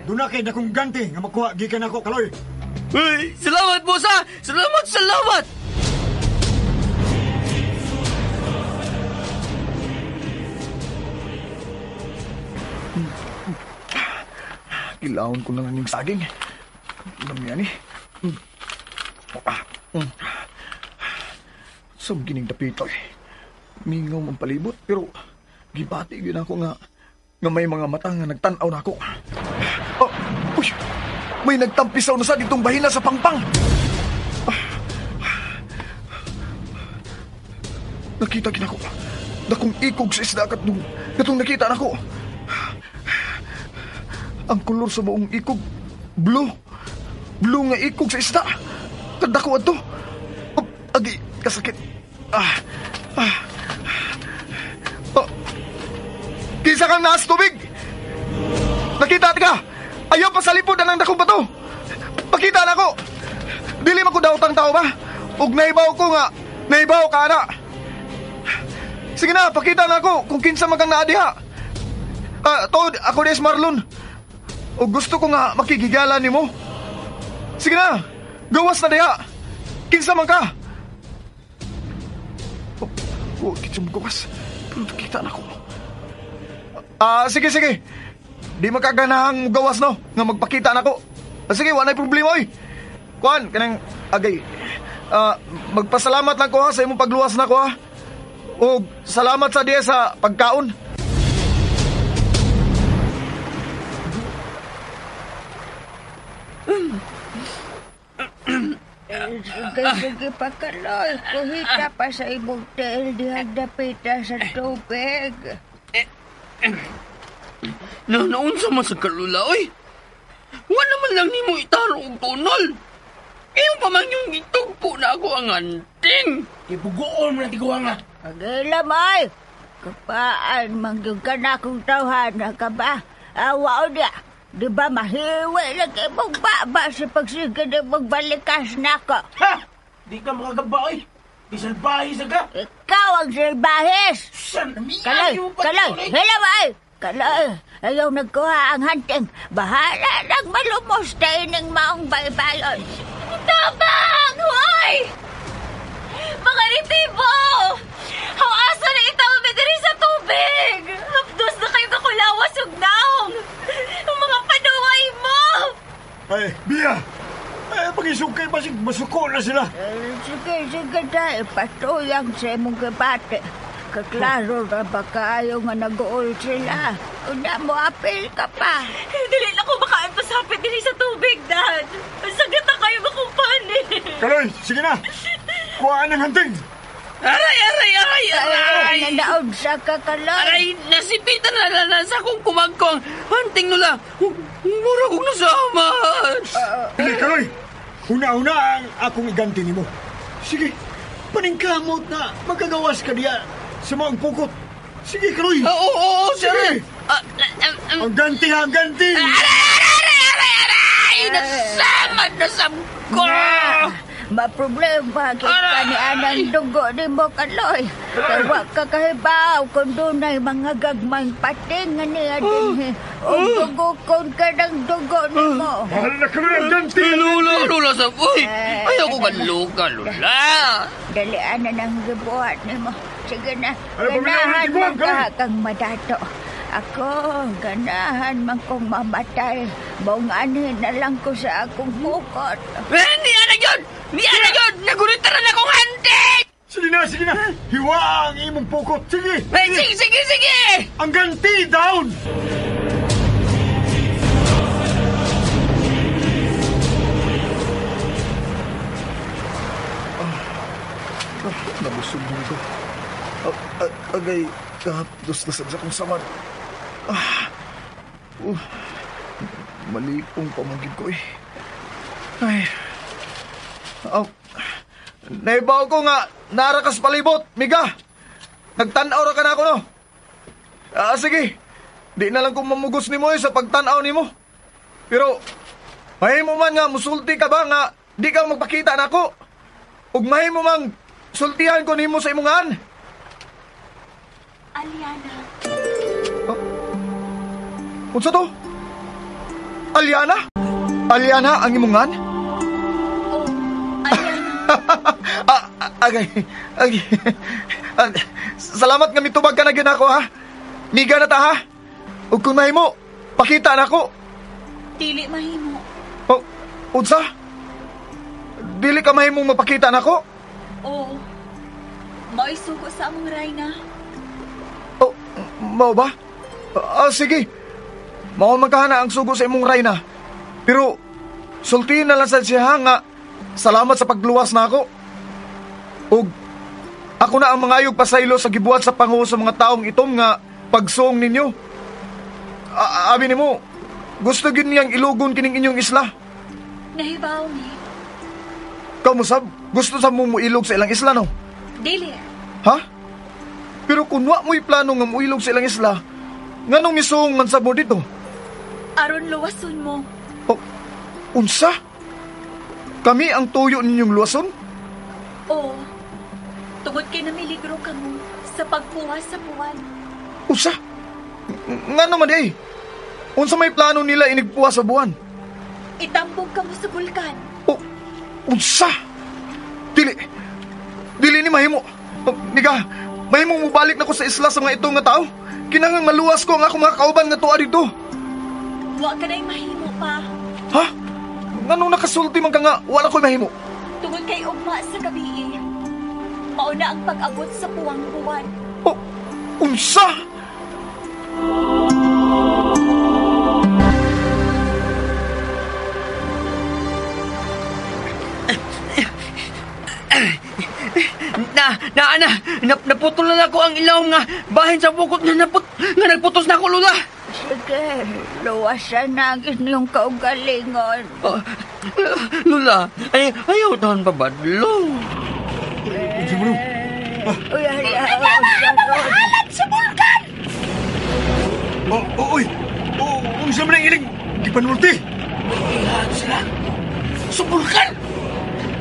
doon na kay dakong ganti nga makuha gikan ako, Kaloy. Uy, salamat, boss, ha! Salamat, salamat! Kilawon ko na lang yung saging. Alam niya ni. Sa gining dapitoy. Mingaw ang palibot, pero gibati yun ako nga may mga mata nga nagtanaw na ako. Oh, uy, may nagtampisaw na sa ditong bahina sa pangpang. Nakita kinako. Dakong ikog sa isda katong nakita nako. Ang kolor sa buong ikog, blue. Blue nga ikog sa isda. Kadako adto. Oh, agi, kasakit. Oh. Kinsa kang naas tubig? Nakita ka. Ayaw pa sa lipod ang dakong bato. Pakita na ako. Dili man ko daotang tao ba? Ug naibaw ko nga, naibaw ka na. Sige na, pakita na ako kung kinsa man kang naa diha. Tuod, ako des Marlon. O gusto ko nga makigigala nimo. Sige na, gawas na diha. Kinsa man ka? Oh, kinsa man gawas. Pero nakita na ako. Sige, sige. Di makaganahang gawas no, nga magpakita na ako. Sige, wala na problema oy. Kuan, kanang agay. Magpasalamat lang ko ha sa imong pagluwas na ko ha. O salamat sa diya sa pagkaon. Sige pa, Kaloy. Kuhita pa sa imong tiil dihang dapita sa tubig. Naunsa man sa kalula, oy. Wala man lang nimo itaro og tunol. Iyo pa man yung gitugpo na ako ang anting. Ibugoon mo na tiguang nga. Pag-ilam, oy. Kapaan, mangyong ka na kung tawhana ka ba? Awa o niya. Di ba mahiwi lang imong baba sa pagsigad imong balikas na ko? Ha! Di ka makagaba, oy. Di salbahis ka. Ikaw ang salbahis. Kaloy, Kaloy, hila ba, oy. Kaloy, ayaw nagkuha ang hunting. Bahala lang malumos tayo ng maong baybayon. Tabang! Hoy! Mga ritibo! Hawasa na itaw diri sa tubig! Hapdos na kayo kakulawas ug naong! Ang mga panuway mo! Ay, Bia! Ay, pag-isukay pa, masuko na sila! Sige, sige tayo. Patuyang sa imong gabate. Kaklaro na ba kayo nga nag-uol sila? Una mo, apil ka pa. Dili na ko makaantos hapit dili sa tubig, Dad. Sagat na kayo makumpani. Kaloy, sige na. Kuhaan ng hunting. Aray, aray, aray, aray! Nanaog sa ka, Kaloy. Aray, nasipitan na na sa akong kumagkong. Hunting nula. Mura kong nasaman. Dili, Kaloy. Una-una ang akong iganti nimo. Sige, paningkamot na magkagawas ka diya sa mga pukot. Sige, Kaloy. Oo, oo, sir. Ang ganti, ang ganti. Aray, aray, aray, aray! Nasamad na sam ko! Maproblema kita ni anang dugo ni mo, Kaloy. Kaya ka kahibaw kung dunay mga gagmay pating nga niya din. O dugo kon ka ng dugo ni mo. Mahal na kami ang ganti! Lula, lula sa... Uy! Ayaw ko kanluka, lula! Dalian na ng gibuhat ni mo. Sige na, ganahan man ka kang madato. Ako, ganahan man kong mamatay. Maunganin na lang ko sa akong bukot. Eh, niya na yun! Niya na yun! Nagulitaran akong hanting! Sige na, sige na! Hiwa ang imong pukot! Sige! Eh, sige, sige, sige! Ang ganti, down! Nabusog din ko. Agay, kahapdos na sa akong samad. Malipong pamagid ko eh. Ay. Naibaw ko nga, narakas palibot, miga. Nagtanaw ra ka na ako, no? Sige, di na lang kung mamugos ni mo sa pagtanaw ni mo. Pero, mahimo man nga, musulti ka ba nga, di ka magpakita na ako. Ug mahimo mang sultihan ko nimo sa imungan. Aliana. Oh. Unsa to? Aliana? Aliana ang imungan? Oh, Aliana. Agay. Agay. Salamat nga mitubag ka na gyud ako, ha? Miga na ta, ha? Ug kung mahimo, pakita na ako. Dili mahimo. Oh, unsa? Dili ka mahimong mapakita na ako? Oo. Mao'y sugo sa among Reyna. Oh, mao ba? Sige. Mao man kahana ang sugo sa imong Reyna. Pero sultihin na lang sa siya nga salamat sa pagluwas na ako. Ug ako na ang mangayog pasaylo sa gibuhat sa pangulo sa mga taong itom nga pagsuong ninyo. Abi nimo, gusto gyud niyang ilugon kining inyong isla. Nahibaw ni. Kamusab, gusto sa mo muilog sa ilang isla, no? Dili. Ha? Pero kung wa mo'y plano nga muilog sa ilang isla, nganong misuong man sa mo dito? Aron luwason mo. Oh, unsa? Kami ang tuyo ninyong luwason? Oo. Tungod kay namiligro kamo sa pagkuha sa buwan. Unsa? Nga naman eh. Unsa may plano nila inigpuha sa buwan? Itambog kamo sa bulkan. Oh, unsa? Dili. Dili ni mahimo. Oh, niga, mahimo mubalik na ko sa isla sa mga itong nga tao. Kinahanglan maluwas ko ang akong mga kauban nga tuwa dito. Wa ka na'y mahimo pa. Ha? Nganong nakasulti man ka nga wala ko'y mahimo? Tungod kay ugma sa gabi. Mauna ang pag-abot sa puwang buwan. Oh, unsa? Naputol na ako ang ilaw nga bahin sa bukot nga nagputos na ako, Lola. Sige, luwasan na ang inyong kaugalingon. Oh, Lola, ayaw tahan pa ba, Lo? Uy, ayaw, sa bulkan! Oy! Unsa man ang iling gipanulti? Ilan sila? Sa bulkan!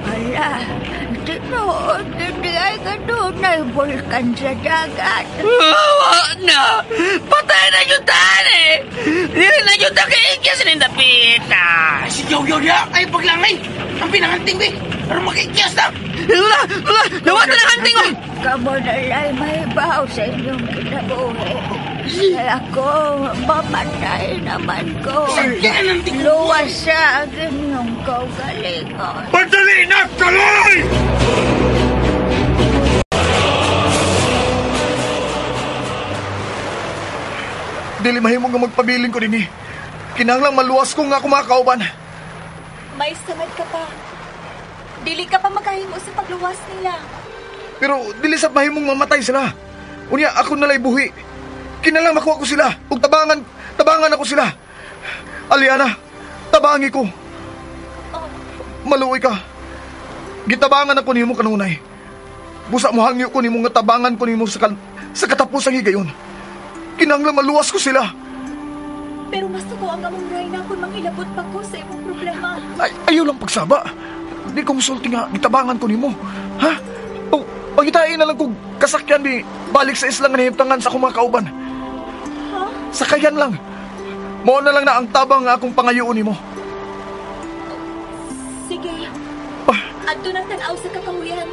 Ala, tinuod, hindi ay kanunay bulkan sa dagat. Wa na! Patay na yung tani! Dili na yung takiikis ni Dapita! Ay, si Yaw-Yaw niya! Ay, paglangay! Ang pinanganting, be! Pero makikias na! Lola! Lola! Nawatan ang hanting, oh! Kamo na lang mahibaw sa inyong kinabuhi. Kaya ako, mamatay naman ko. Luwas sa ang inyong kaugalingon. Padali na, kalay! Dili mahimo nga magpabiling ko dinhi. Kinahanglang maluwas ko nga akong mga kauban. May sangad ka pa. Dili ka pa makahimo sa pagluwas nila. Pero dili sa mahimong mamatay sila. Unya ako nalay buhi. Kinahanglang makuha ko sila ug tabangan ako sila. Aliana, tabangi ko. Oh. Maluoy ka. Gitabangan ako nimo kanunay. Busa mo hangyo ko nimo nga tabangan ko nimo sa katapusang higayon. Kinahanglan maluwas ko sila. Pero masuko ang among Reyna kung mangilabot pa ko sa imong problema. Ay, ayaw lang pagsaba. Di ko musulti nga gitabangan ko nimo. Ha? O, pangitain na lang kog kasakyan di balik sa islang nahimtangan sa akong mga kauban. Ha? Sakayan lang. Mao na lang na ang tabang nga akong pangayoon nimo. Sige. Adto nang tan-aw sa kakahuyan.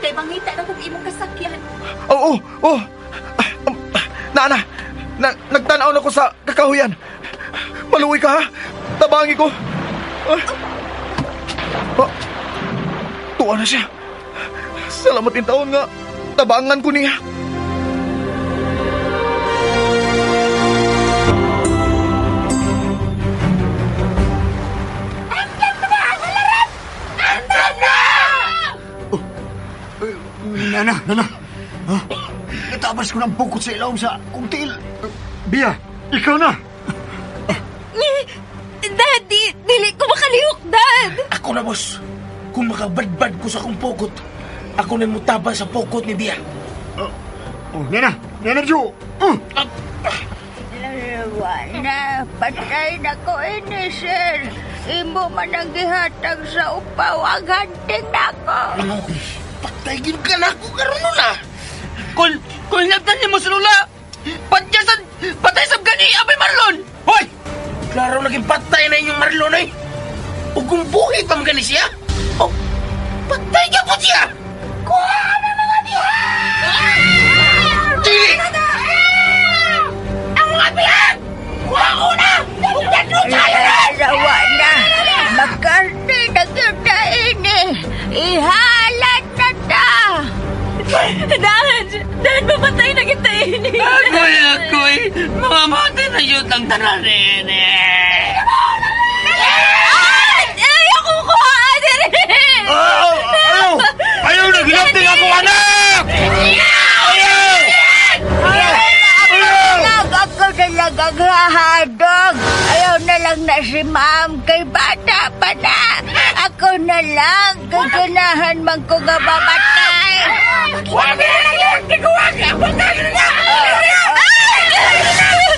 Kay mangita na kog imong kasakyan. Oo, oo. Nana, nagtanaw na ko sa kakahuyan. Maluwi ka, ha? Tabangi ko. Tuwa na siya. Salamat in taon nga. Tabangan ko niya. Andam na ang halaran! Andam na! Nana, nana. Ha? Natabas ko ng bukot sa ilawom sa kong tiil. Bia, ikaw na. Dad, dili ko makalihok, Dad! Ako na, boss. Kung makabadbad ko sa akong pokot, ako na mutaba sa pokot ni Bia. Oh, Nena! Nena, Joe! Wala, patay na ko ini, sir. Imo man ang gihatag sa upaw, ang hanting na ko. Ano? Patay gid ka na ako karon Lola. Kung hinagtan niyo mo si Lola, patay sa gani, abay Marlon! Hoy! Klaro naging patay na inyong Marlon eh. O kung buhi pa man gani siya, oh, patay ka po siya! Kuha na mga bihag! Dili! Ang mga bihag! Kuha ko na! Ugdadlo tayo na! Rawa na, makarni na kita ini. Ihalat na ta. Dad! Dad, mapatay na kita ini! Agoy, agoy! Mga mati na yun ang tanan ini! Ay, ako kuha! Dere! Ayaw! Ayaw na! Ginapting ako, anak! Ayaw! Ako na lang ang hahadog. Ayaw na lang na si ma'am kay bata pa na. Ako na lang kay ganahan man ko nga mamatay. Wag na lang! Wag! Patay na!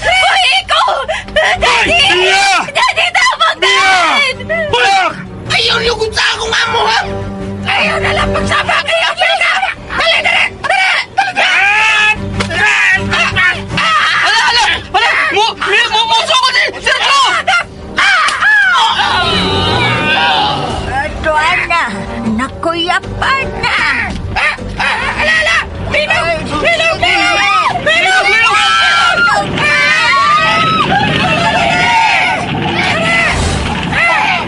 Uy, ikaw! Daddy! Bia! Daddy, tabang Bia! dad! Anak! Ayaw niyo kung sa akong amo, ha? Ayaw na lang pagsama kayo! Dali, dali! Dali! Dali! Ala, ala! Ala! Muso ko si Sir Joe! Ato na, nakuyapan na. Ala, ala! Bilog! Bilog! Bilog! Bilog! Bilog!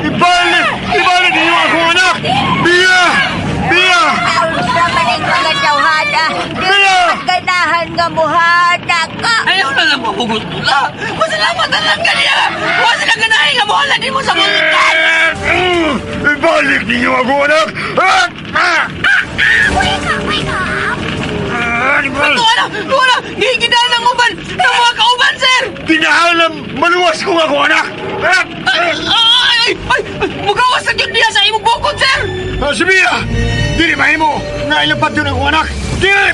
Ibalik! Ibalik ninyo akong anak! Bia! Bia! Unsa man ang mga tawhana, di man ganahan nga muhana ka. Ayaw na lang mahugot nula! Masalamat na lang kaniya! Wa sila ganahin nga mohala nimo sa bulkan! Ibalik ninyo akong anak! Ato, ala! Wala! Gigidaan ang uban! Ang mga kauban, sir! Tinahalam! Maluwas ko akong anak! Ay! Ay! Ay! Mugawas na gyud niya sa imong bukod, sir! Si Bia! Dili mahimo nga ilang patyon akong anak! Dili!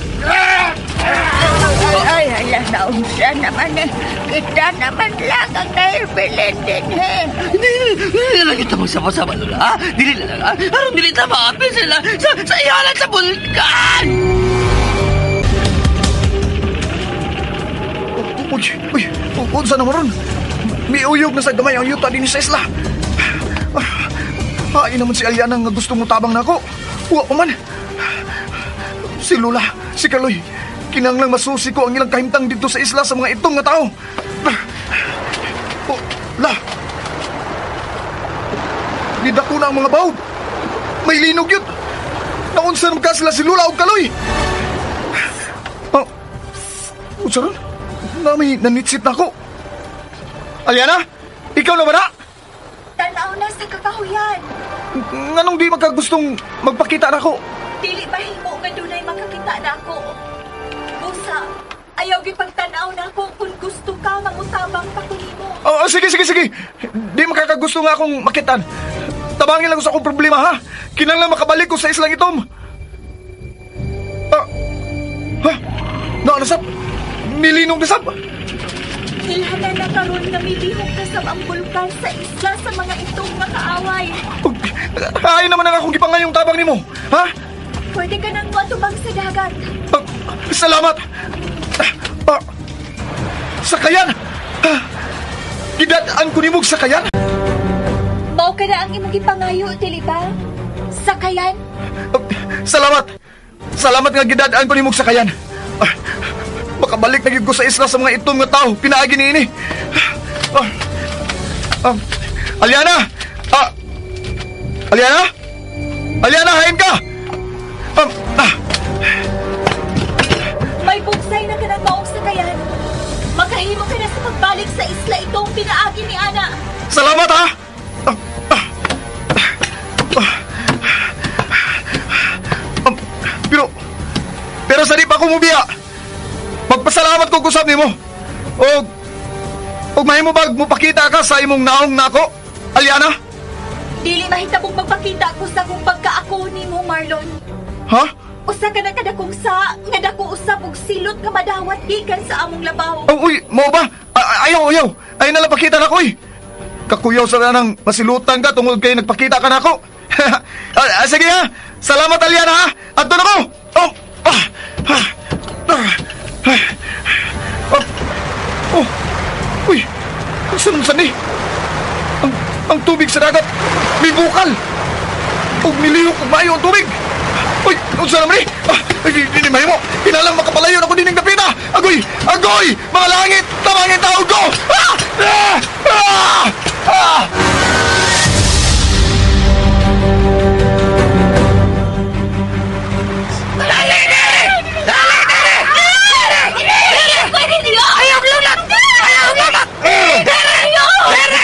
Ay, ala, naunsa naman eh. Kita naman lang ang nahibilin din eh. Dili na lang kita magsama-sama, Lola, ha? Dili na lang, ha? Aron dili ta maapil sila sa ihalat sa bulkan! Uy, uy, unsa na ron? Miuyog na sa gamay ang yuta din sa isla. Hain naman si Aliana nga gusto mo tabang nako. Wa pa man. Si Lola, si Kaloy, kinanglang masusi ko ang ilang kahimtang dito sa isla sa mga itong nga tao. Oh, la. Nidako na ang mga bawd. May linog yun. Naunsa naman ka sila si Lola o Kaloy. Oh, unsa ron? Na may nanitsit na ako. Aliana, ikaw na ba na? Tanaw na sa kakahuyan. Nganong di magkagustong magpakita na ako? Dili mahimo nga dunay makakita na ako. Busa, ayaw gipagtanaw na ako kung gusto ka nga mutabang pa ko nimo. Oh, sige, sige, sige. Di makakagusto nga akong makitan. Tabangin lang ko sa akong problema, ha? Kinanglan makabalik ko sa islang itom. Ah, ha? Naano sab? Milinong na sab? Ilhanan na karon nga milihok na sab ang bulkan sa isla sa mga itong makaaway. Ay naman ang akong gipangayong tabang nimo, ha? Pwede ka nang moatubang sa dagat. Salamat! Sakayan! Gidad-an ko nimog sakayan? Mao ka na ang imong gipangayo, dili ba? Sakayan? Salamat! Salamat nga gidad-an ko nimog sakayan. Makabalik na gyud ko sa isla sa mga itom nga tao. Pinaagi niini. Aliana! Aliana? Aliana, hain ka! May bugsay na ka ng maong sakayan. Makahimo ka na sa pagbalik sa isla itong pinaagi ni Ana. Salamat, ha! Pero sa di pa ako mubiya, magpasalamat ko kusab nimo. Og mahimo bag mopakita ka sa imong naong nako, Aliana? Dili mahitabong magpakita ko sa kung pagkaako nimo, Marlon. Ha? Usa ka na kadakong sa nga dako usab og silot nga madawat gikan sa among labaw. Oh, uy, mo ba? Ayaw, ayaw. Ayaw na lang pakita na ko, uy. Kakuyaw sa nang masilutan ka tungod kay nagpakita ka na ako. Sige ha. Salamat, Aliana, ha. Adto na ko. Oh, ah, ah, ah, ah, oh, oh. Uy, ang sunod ni. Ang tubig sa dagat, may bukal. Ug nilihok ug maayo ang tubig. Uy, unsa naman ni? Di mahimo. Kinalang makapalayon ako dining dapita. Agoy, agoy, mga langit, tamangin taog ko. Ah! Ah! Ah! Ah!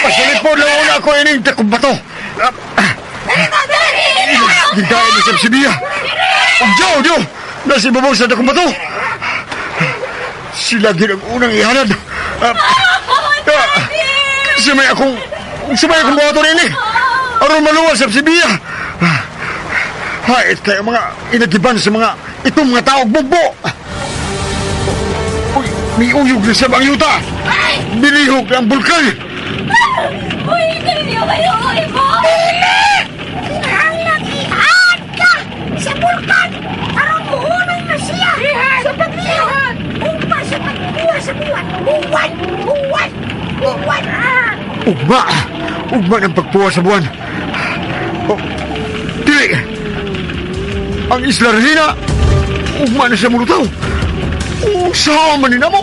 Pasilipon lang una ako ining takong bato. Gigain ni Sabsibiya. Ang Diyo, Diyo! Nasa ibabaw sa dakong bato. Sila gid ang unang ihanad. Sumay akong buhaton ini. Aron maluwas sa Sabsibiya. Hait kayo mga inagiban sa mga itong mga taong bugbo. Uy, may uyog na sa bang yuta. Binihog ang bulkan. Uy, kayo kayo, ibo! Dili! Kinahanglan ihaan ka sa bulkan aron muhunong na siya sa paglihok upang sa pagkuha sa buwan. Buwan! Buwan! Buwan! Ugma! Ugma ng pagpuwa sa buwan. Oh, dili! Ang Isla Regina, ugma na siya mulutaw. Usaha man ni namo.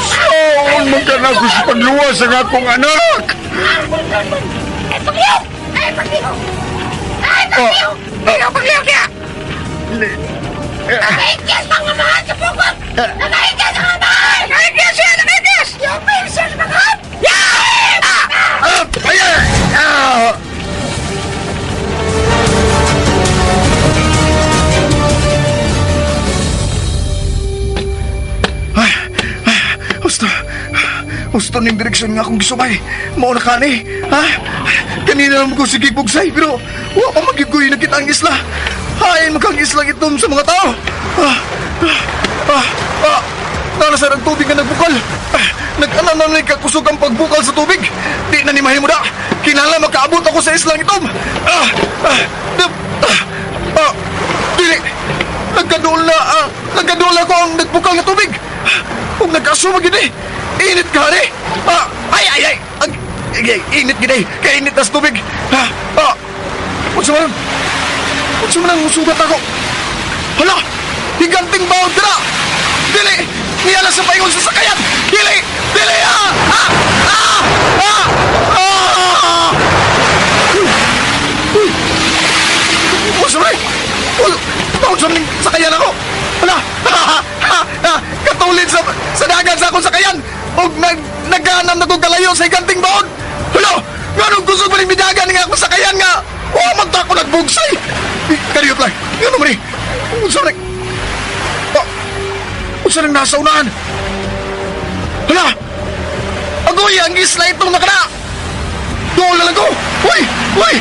Saan man ka na ako sa pagluwas ang akong anak? Ay, paglihok! Ay, paglihok! Ay, paglihok! Paglihok, paglihok niya! Nakaikyas ang amahan sa pukot! Nakaikyas ang amahan! Nakaikyas siya! Nakaikyas! Yung pinsa sa mga! Ay! Ah! Gusto ning direksyon nga akong gisubay. Mao na kani, ha? Kanina lang ko sige bugsay, pero wa pa magiguy na kita ang isla. Hain makang isla itom sa mga tao. Nala sa tubig nga nagbukal. Nag-anan na kakusog ang pagbukal sa tubig. Di na ni mahimo da. Kinahanglan makaabot ako sa islang itom. Dili. Nagkadool ako ang nagbukal nga tubig. Kung nagkasuma gini, init ka ni. Ay, ay. Init gini. Kay init na sa tubig. Unsa man? Unsa man ang musugat ako? Hala! Higanting bawod ka na! Dili! Niyala sa paingon sa sakayan! Dili! Dili! Ah! Ah! Ah! Ah! Ah! Uy! Unsa man? Unsa man sakayan ako? Hala! Katulid sa dagat sa akong sakayan! Og nagganam na kong kalayo sa higanting baod! Hala! Nganong kusog man yung midagan nga akong sakayan nga! Wa man ta ako nagbugsay! Kariyot lang! Ngano man eh? Unsa man? Unsa nang nasa unahan? Hala! Agoy! Ang isla itong nakana! Doon na lang ko! Uy! Uy!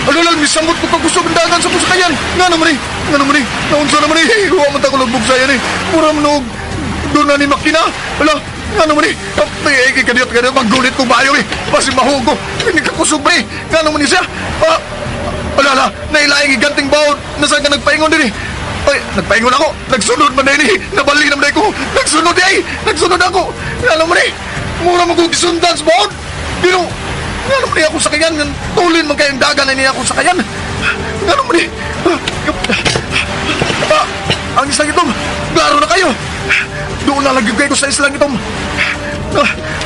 Ano lang, misamot ko pagkusog ang dagan sa kusakayan! Nga naman eh! Nga naman eh! Naunsa naman eh! Huwa man ta ko nagbugsayan eh! Mura man og doon na ni makina! Hala! Nga naman eh! Ay, kadiyot, kadiyot! Maggulit ko bayo eh! Basi mahugo! Hindi ka kusog ba eh! Nga naman eh siya! Hala, hala! Nailaing iganting bawod! Nasaan ka nagpaingon din eh! Ay, nagpaingon ako! Nagsunod man din eh! Nabali naman ko! Nagsunod eh! Nagsunod ako! Nga naman eh! Mura mo kong gisundan sa bawod! Pero, nga naman eh ako sakayan! Tulin man kayong dagan na niya ako sakayan! Nga naman eh! Ang islang itom! Klaro na kayo! Doon na lang kayo sa islang itom!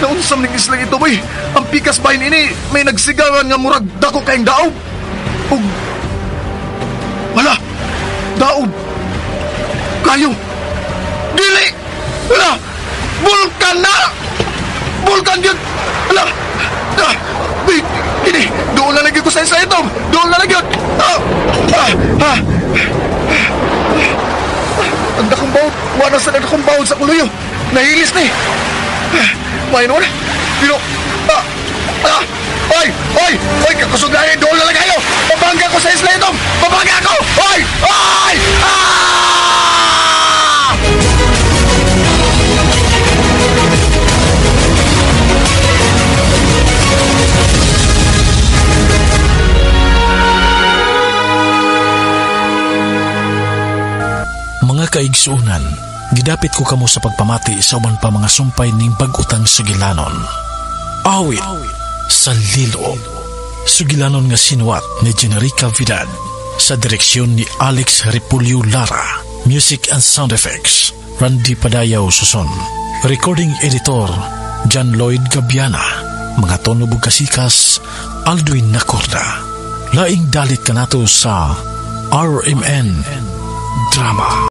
Naunsam ng islang itom eh! Ang pikas bahin ini, may nagsigawan nga murag dako kayong daob! Ug... Wala! Daob! Kayo! Dili! Wala! Bulkan na! Bulkan yun! Wala! Dili! Doon na lagi ko sa islang itom! Doon na lagi yun! Ang dakong bawod! Wala sa dakong bawod sa kuluyo! Nahilis na eh! May noon! Pero, ay, ay, ay, kakusog na doon na lang kayo! Pabangga ko sa isla itong! Pabangga ko! Ay, ay, ah! Mga kaigsuonan, gidapit ko kamo sa pagpamati sa uban pa mga sumpay ning bag-utang sugilanon. Awit sa Lilo. Sugilanon nga sinuwat ni Generica Vidad sa direksyon ni Alex Repulyo Lara. Music and sound effects, Randy Padayaw Suson. Recording editor, John Lloyd Gabiana. Mga tono bugkasikas, Aldwin Nacorda. Laing dalit kanato sa RMN Drama.